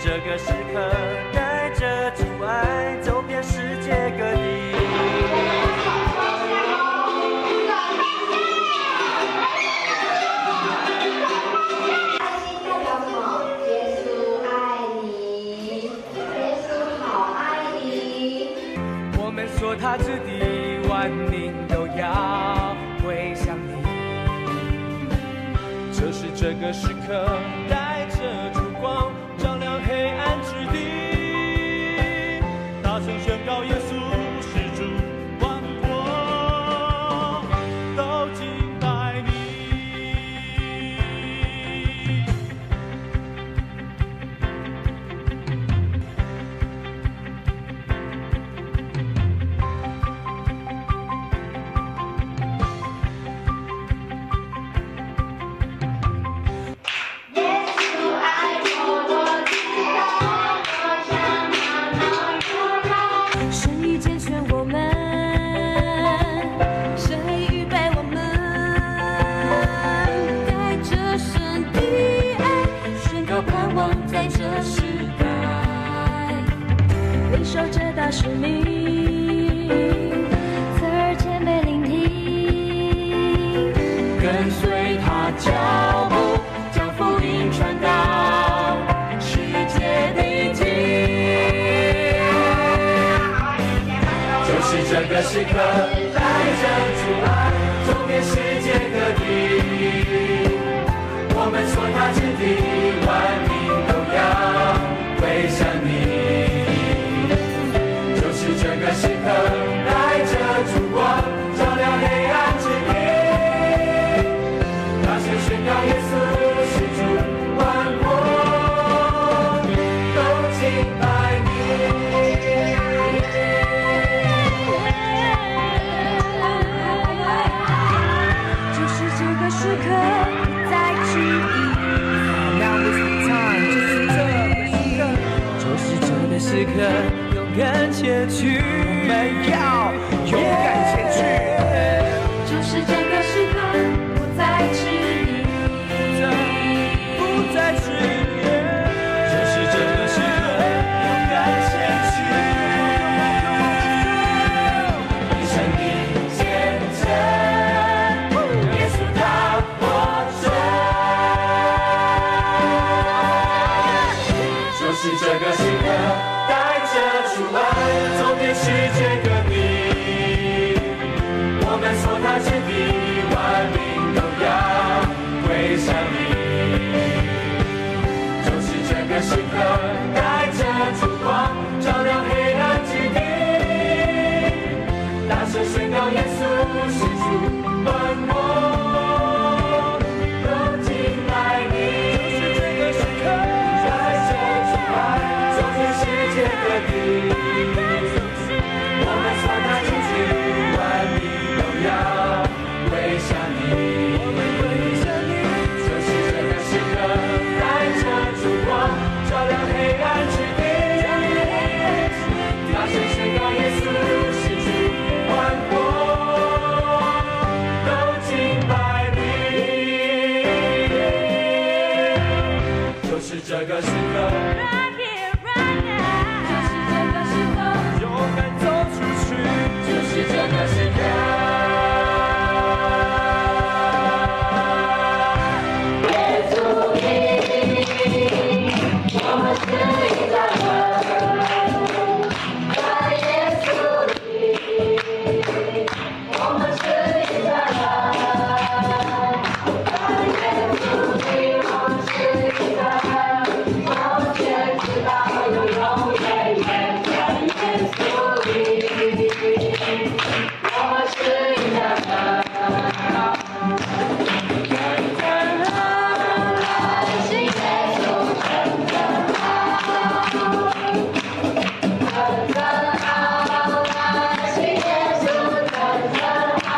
這個時刻，帶著主愛走遍世界各地。愛心代表什麼？耶穌愛你，耶穌好愛你。我們所踏之地，萬民都要歸向你。就是這個時刻，帶著燭光，照亮黑暗之地，大聲宣告耶穌是主，萬國都敬拜你。耶穌愛我，我知道，我向他榮耀。神已揀選我們，神已預備我們，帶著神的愛，宣告盼望在這時代，領受這大使命，側耳謙卑聆聽，跟隨他腳步，將福音傳到世界地極。就是這個時刻，帶著主愛，走遍世界各地。我們所踏之地，萬民都要歸向你。就是這個時刻，帶著燭光，照亮黑暗之地。大聲宣告耶穌是主，萬國都敬拜你。就是這個時刻，不再遲疑。 Now is the time，就是這個時刻，就是這個時刻，勇敢前去，我們要勇敢前去。就是這個時刻，不再遲疑。不再遲疑，就是這個時刻，勇敢前去。一生的見證，耶穌他活著。就是這個時刻，帶著主愛，走遍世界各地。我們所踏之地，萬民都要歸向你。就是這個時刻，帶著燭光，照亮黑暗之地。大聲宣告耶穌是主，萬國都敬拜你。就是這個時刻，帶著主愛，走遍世界各地。我們所踏之地，萬民都要歸向你。我們歸向你。就是這個時刻，帶著燭光，照亮黑暗之地。大聲宣告耶穌是主，萬國都敬拜你。就是這個時刻，就是這個時刻，勇敢走出去，就是這個時刻。耶穌裡，我們是一家人。在耶穌裡，我們是一家人。在耶穌裡，我們是一家人。從前直到永永遠遠，在耶穌裡，我們是一家人。真真好，信耶穌真真好，真真好，信耶穌真真好。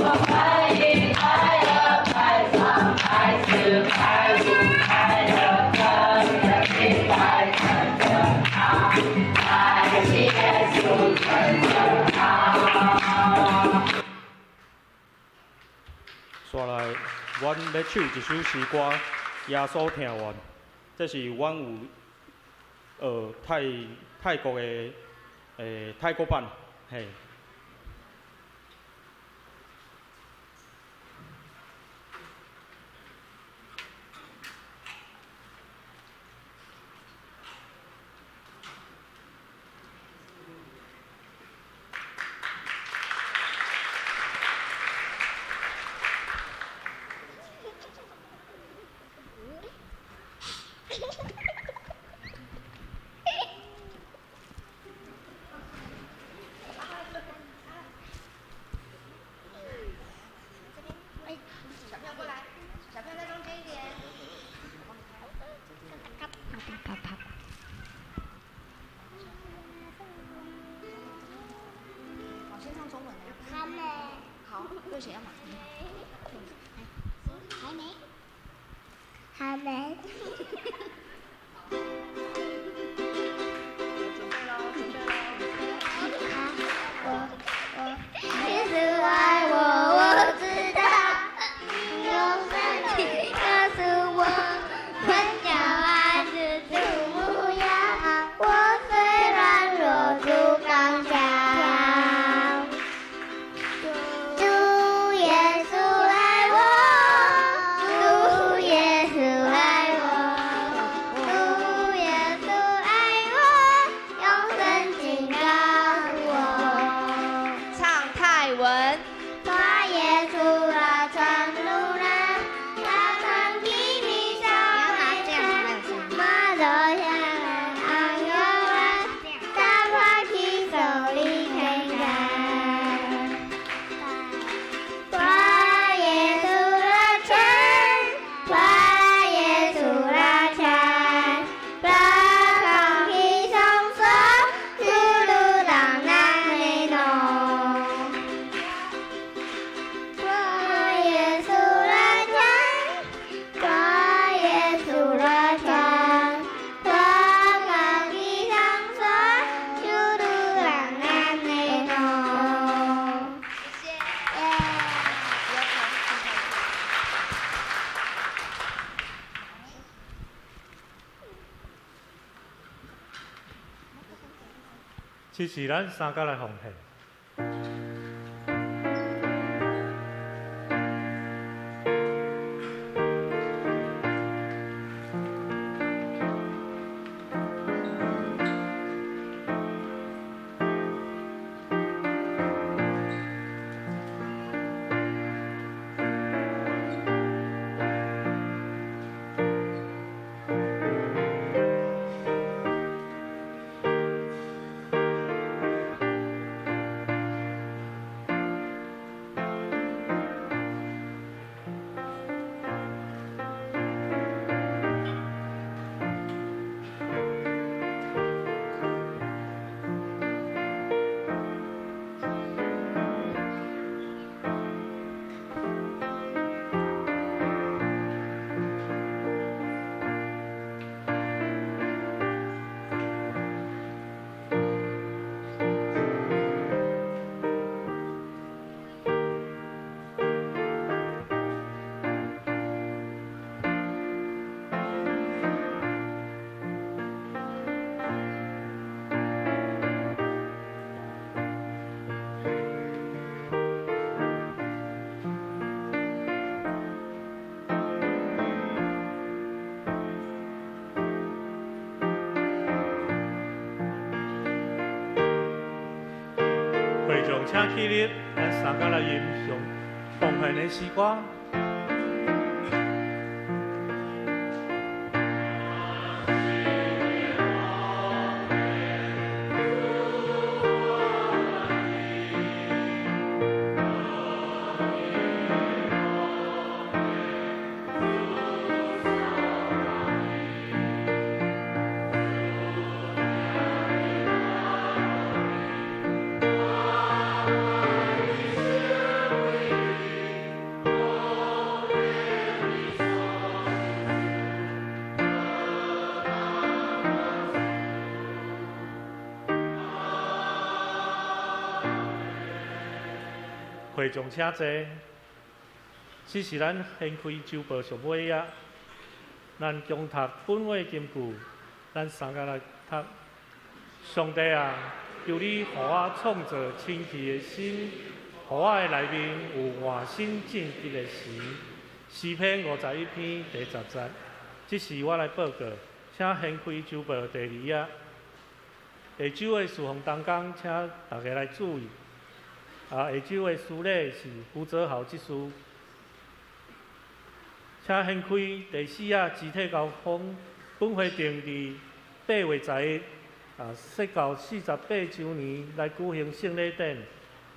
我快一、快二、快三、快四、快五、快六，跟着敬拜真真好，愛信耶穌真真好。煞來，阮欲唱一首詩歌，耶稣疼阮》，这是阮有学泰国的泰国版，嘿。这是咱三家来奉献。会众请起立，咱三个来吟诵奉献的诗歌。会众请坐。这是咱掀开周报上尾页，咱共讀本會金句，咱三个來讀。上帝啊，求你予我創造清氣的心，予我的內面有換新正直的神。詩篇51篇第10節。這是我來報告，請掀開週報第二頁。下晝的事奉同工，請大家來注意。啊，下晝的司禮是胡澤豪執事。請掀開第四頁肢體交鋒，本會定佇8月11，啊，釋教48週年來舉行聖禮典，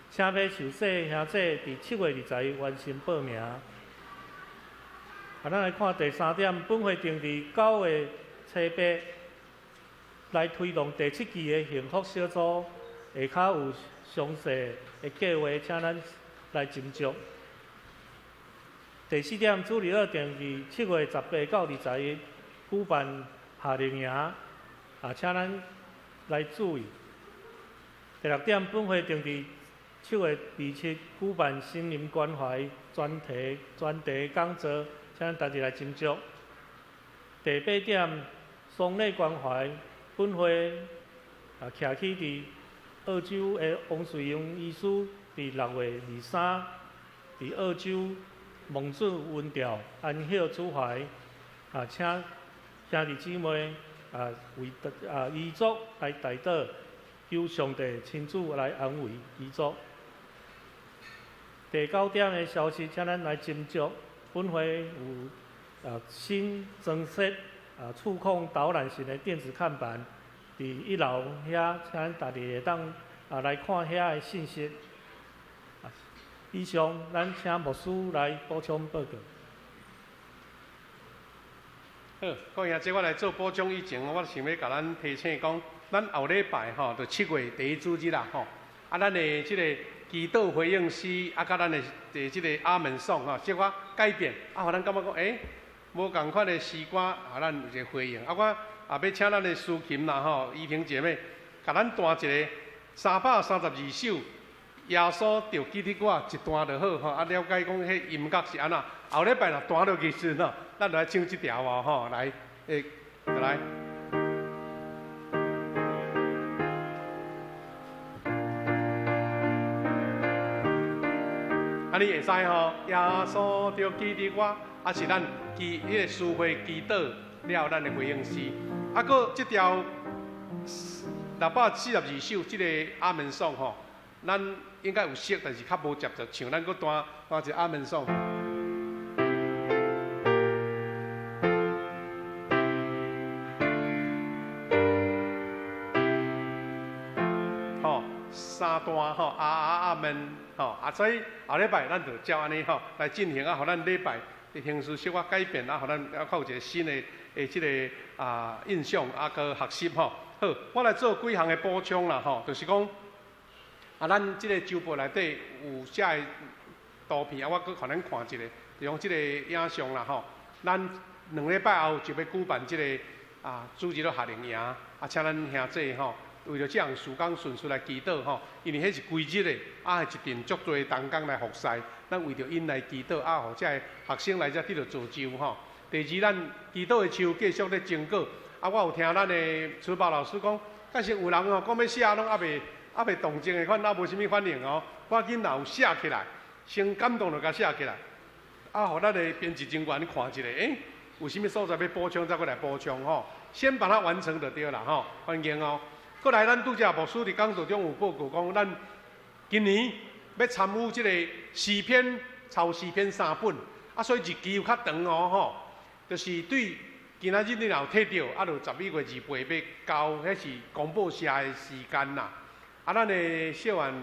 請欲受洗兄弟佇7月21完成報名。啊，咱來看第三點，本會定佇9月初8來推動第七期的幸福小組，下跤有詳細的計劃，請咱來斟酌。第四點，主日學定佇7月18到21舉辦夏令營，啊，請咱來注意。第六點，本會定佇7月27舉辦心靈關懷專題專題講座，請咱大家來斟酌。第八點，喪禮關懷，本會啊，徛起佇澳洲的王瑞英醫師，佇6月23佇澳洲蒙主溫調安息主懷，啊，請兄弟姊妹啊為啊遺族來代禱，求上帝親自來安慰遺族。第九點的消息，請咱來斟酌。本會有啊新增設啊觸控導覽型的電子看板，佇一樓遐，請咱大家會當啊來看遐的信息。以上，咱請牧師來補充報告。好，各位兄弟，我來做補充以前，我想欲共咱提醒講，咱後禮拜吼，就7月第一主日啦吼。啊，咱的這个祈禱回應詩，啊，佮咱的這个阿門頌吼，小可改變，啊，予咱感覺講，欸，無仝款的詩歌，啊，咱有一个回應。啊，我也欲請咱的詩琴啦吼，怡婷姐妹，共咱彈一个332首。耶穌就記得我一段就好吼，啊，了解講彼音樂是按怎。後禮拜若彈落去時陣吼，咱就來唱這條哦吼，來，欸，來。按呢會使吼，耶穌就記得我，啊是咱祈彼个詩會祈禱了，咱的回應詩。啊，閣這條642首這个阿門頌吼。咱應該有識，但是較無捷奏唱，咱閣彈彈一个阿門頌。吼，三段吼，阿阿阿門，吼，啊，所以後禮拜咱就照按呢吼來進行啊，予咱禮拜的形式小可改變啊，予咱較有一個新的的這个啊印象啊，閣學習吼。好，我來做幾項的補充啦吼，就是講。啊，咱這个週報內底有寫的圖片啊，我閣予咱看一下，就講這个影像啦吼。咱兩禮拜後就欲舉辦這个啊主日學夏令營，啊，請咱兄弟吼，為著這項事工順遂來祈禱吼，因為彼是規日的，啊，一定足濟同工來服侍，咱為著𪜶來祈禱，啊，予這个學生來遮得著造就吼。第二，咱祈禱的樹繼續咧徵稿，啊，我有聽咱的慈寶老師講，確實有人吼講欲寫，攏猶未。猶未動靜的款，猶無啥物反應哦。趕緊若有寫起來，先感動就共寫起來，啊，予咱的編輯人員看一下，欸，有啥物所在欲補充，再閣來補充吼。先把它完成就對啦吼，歡迎哦。閣來，咱拄才牧師佇講道中有報告講，咱今年欲參與這个詩篇，抄詩篇三本，啊，所以日期有較長哦吼。就是對今仔日你若有提著，啊，就11月28欲交，彼是公報社的時間啦。啊，咱的小婉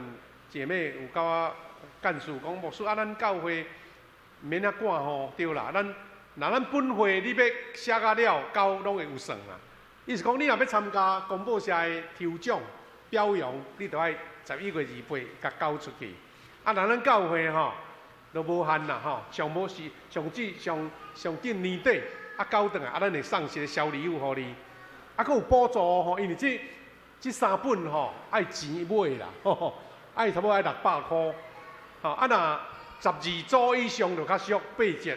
姐妹有佮我幹事講，牧師啊，咱教會毋免遐趕吼，對啦，咱若咱本會你欲寫甲了，交攏會有算啦。意思講，你若欲參加公報社的抽獎表揚，你著愛11月28共交出去。啊，若咱教會吼，都無限啦吼，上無是上至上上緊年底啊交轉來，啊，咱會送一个小禮物予你。啊，閣有補助吼，因為這這三本吼愛錢買啦，愛差不多愛600箍，吼啊若12組以上就較俗八折。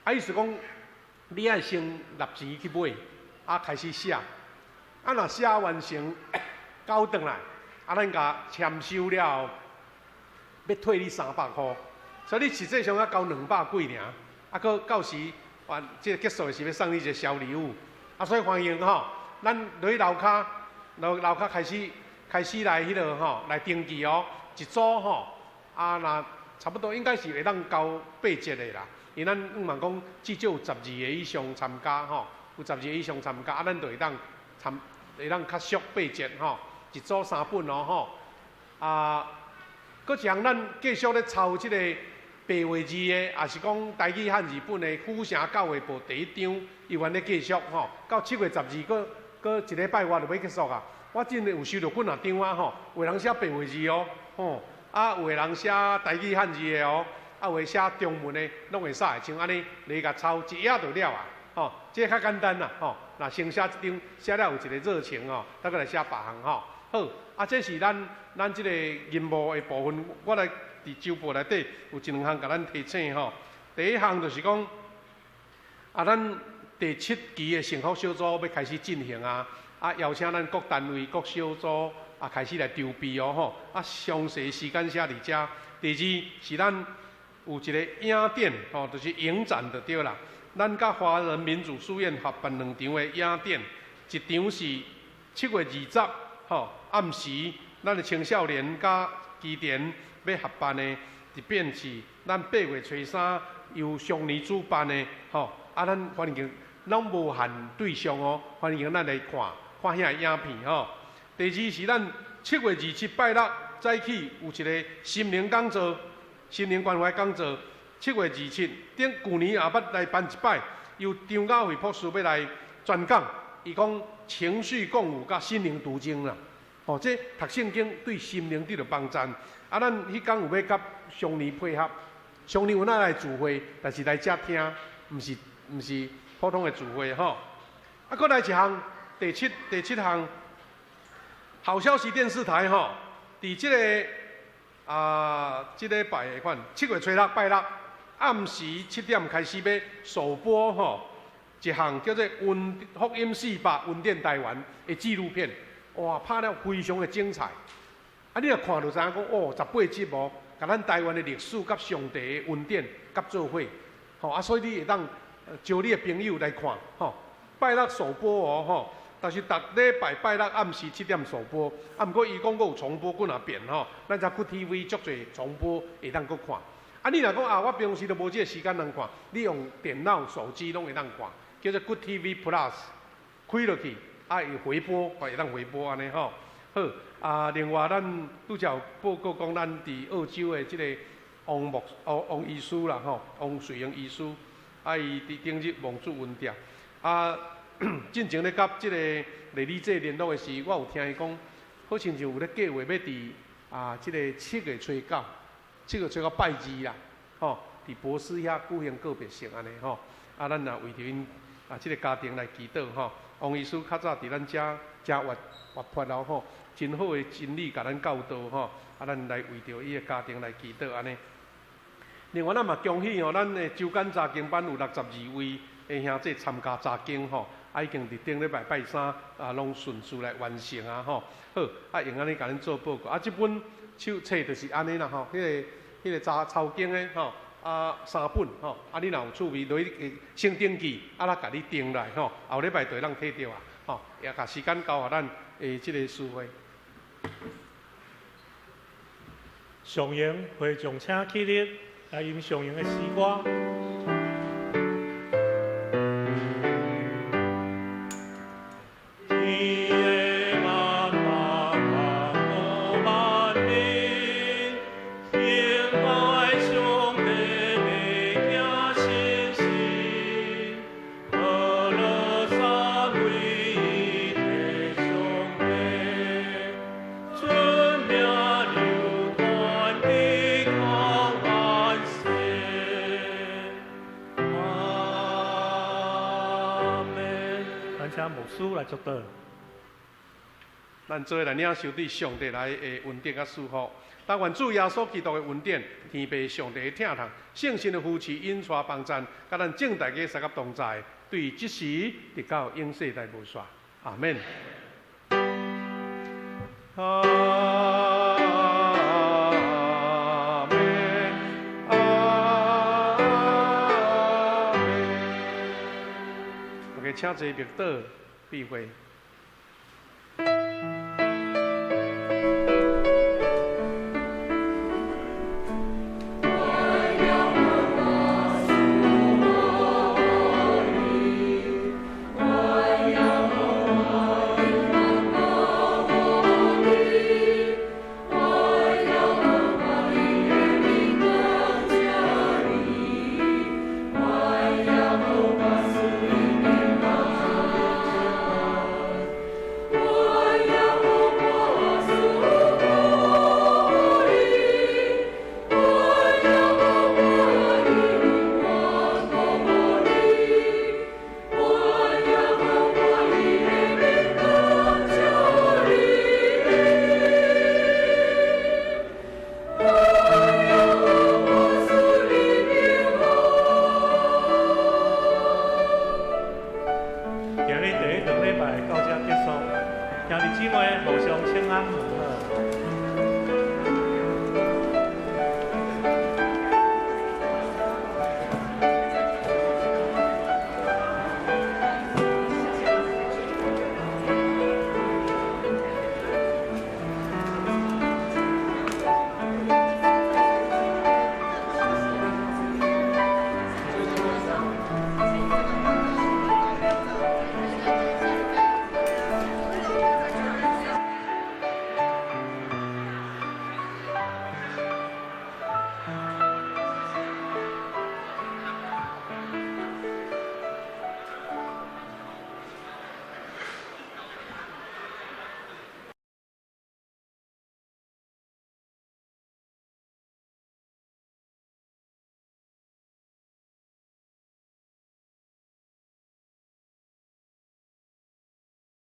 啊，意思講你愛先納錢去買，啊開始寫，啊若寫完成交轉來，啊咱共簽收了後，欲退你300箍，所以你實際上愛交200幾爾，啊閣到時完這個結束的時欲送你一個小禮物，啊所以歡迎吼，咱落去樓跤，樓樓跤開始開始來彼落吼來登記哦，一組吼，啊若差不多應該是會當交八折的啦。因咱向望講至少有12個以上參加吼，有12個以上參加，啊，咱就會當參會當較俗八折吼，一組三本哦吼。啊，閣一項咱繼續咧抄這個白話字的，也是講台語漢字本的《府城教會報》第一張，伊原咧繼續吼，到7月12，閣閣一禮拜外就欲結束啊。我真的有收著幾若張啊吼，有的人寫白話字哦，吼，啊有的人寫台語漢字的哦。啊，有的寫中文的，攏會使，像按呢，你共抄一頁就了啊，吼，這個較簡單啦，吼。若先寫一張，寫了有一個熱情吼，再閣來寫別項吼。好，啊，這是咱咱這個任務的部分，我來佇週報內底有一兩項共咱提醒吼。第一項就是講，啊，咱第七期的幸福小組欲開始進行啊，啊，邀請咱各單位各小組啊開始來籌備哦吼。啊，詳細時間寫佇遮。第二是咱有一個影展，吼，就是影展就對啦。咱佮華人民主書院合辦兩場的影展，一場是7月20，吼，暗時，咱的青少年佮基田欲合辦的，一遍是咱8月初三由上年主辦的，吼，啊，咱歡迎攏無限對象哦，歡迎咱來看看遐个影片吼。第二是咱7月27拜六早起有一個心靈講座。心靈關懷講座，7月27，頂舊年也捌來辦一擺，由張家輝博士欲來專講，伊講情緒共舞佮心靈讀經啦，吼，這讀聖經對心靈得著幫助。啊，咱彼工有欲佮上年配合，上年有咱來聚會，但是來遮聽，毋是毋是普通的聚會吼。啊，閣來一項，第七第七項，好消息電視台吼，佇這個。啊，這禮拜的款，7月初六拜六暗時7點開始欲首播吼，一項叫做《恩福音四百恩典台灣》的紀錄片，哇，拍了非常的精彩。啊，你若看就知影講，哦，18集哦，共咱台灣的歷史佮上帝的恩典佮做伙，吼啊，所以你會當招你的朋友來看，吼，拜六首播哦，吼。但是逐禮拜拜六暗時7點首播，啊，毋過伊講閣有重播幾若遍吼，咱遮 Good TV 足濟重播會當閣看。啊，你若講啊，我平常時都無這个時間通看，你用電腦、手機攏會當看，叫做 Good TV Plus，開落去啊會回播，會當回播按呢吼。好，啊，另外咱拄才有報告講，咱佇澳洲的這個王牧王王醫師啦吼，王瑞英醫師，啊，伊佇頂日蒙主恩賜，啊。進前咧佮這個麗麗姐聯絡的時，我有聽伊講，好親像有咧計劃欲佇啊，這個7月初九，7月初九拜二啦，吼，佇博斯遐舉行告別式按呢吼，啊，咱也為著𪜶啊這個家庭來祈禱吼。王醫師較早佇咱遮誠活活潑哦吼，真好的真理共咱教導吼，啊，咱來為著伊的家庭來祈禱按呢。另外，咱嘛恭喜吼，咱的周間查經班有62位的兄弟參加查經吼。啊，已經佇頂禮拜拜三啊，攏順序來完成啊吼。好，啊，用按呢共恁做報告。啊，這本手冊就是按呢啦吼，彼个彼个查抄經的吼，啊，三本吼。啊，你若有趣味，落去先登記，啊，咱共你訂來吼。後禮拜就會當提著啊，吼。也共時間交予咱的這個司會。上榮會眾請起立，來吟上榮的詩歌。請牧師來祝禱。咱做伙來領受對上帝來的恩典佮祝福。但願主耶穌基督的恩典、天父上帝的疼痛、聖神的扶持、引帶幫贊，佮咱眾大家相佮同在，對這時直到永世代無煞。阿門。阿門，阿門。OK，請坐默禱閉會。今日第一場禮拜到這結束，兄弟姊妹互相請安。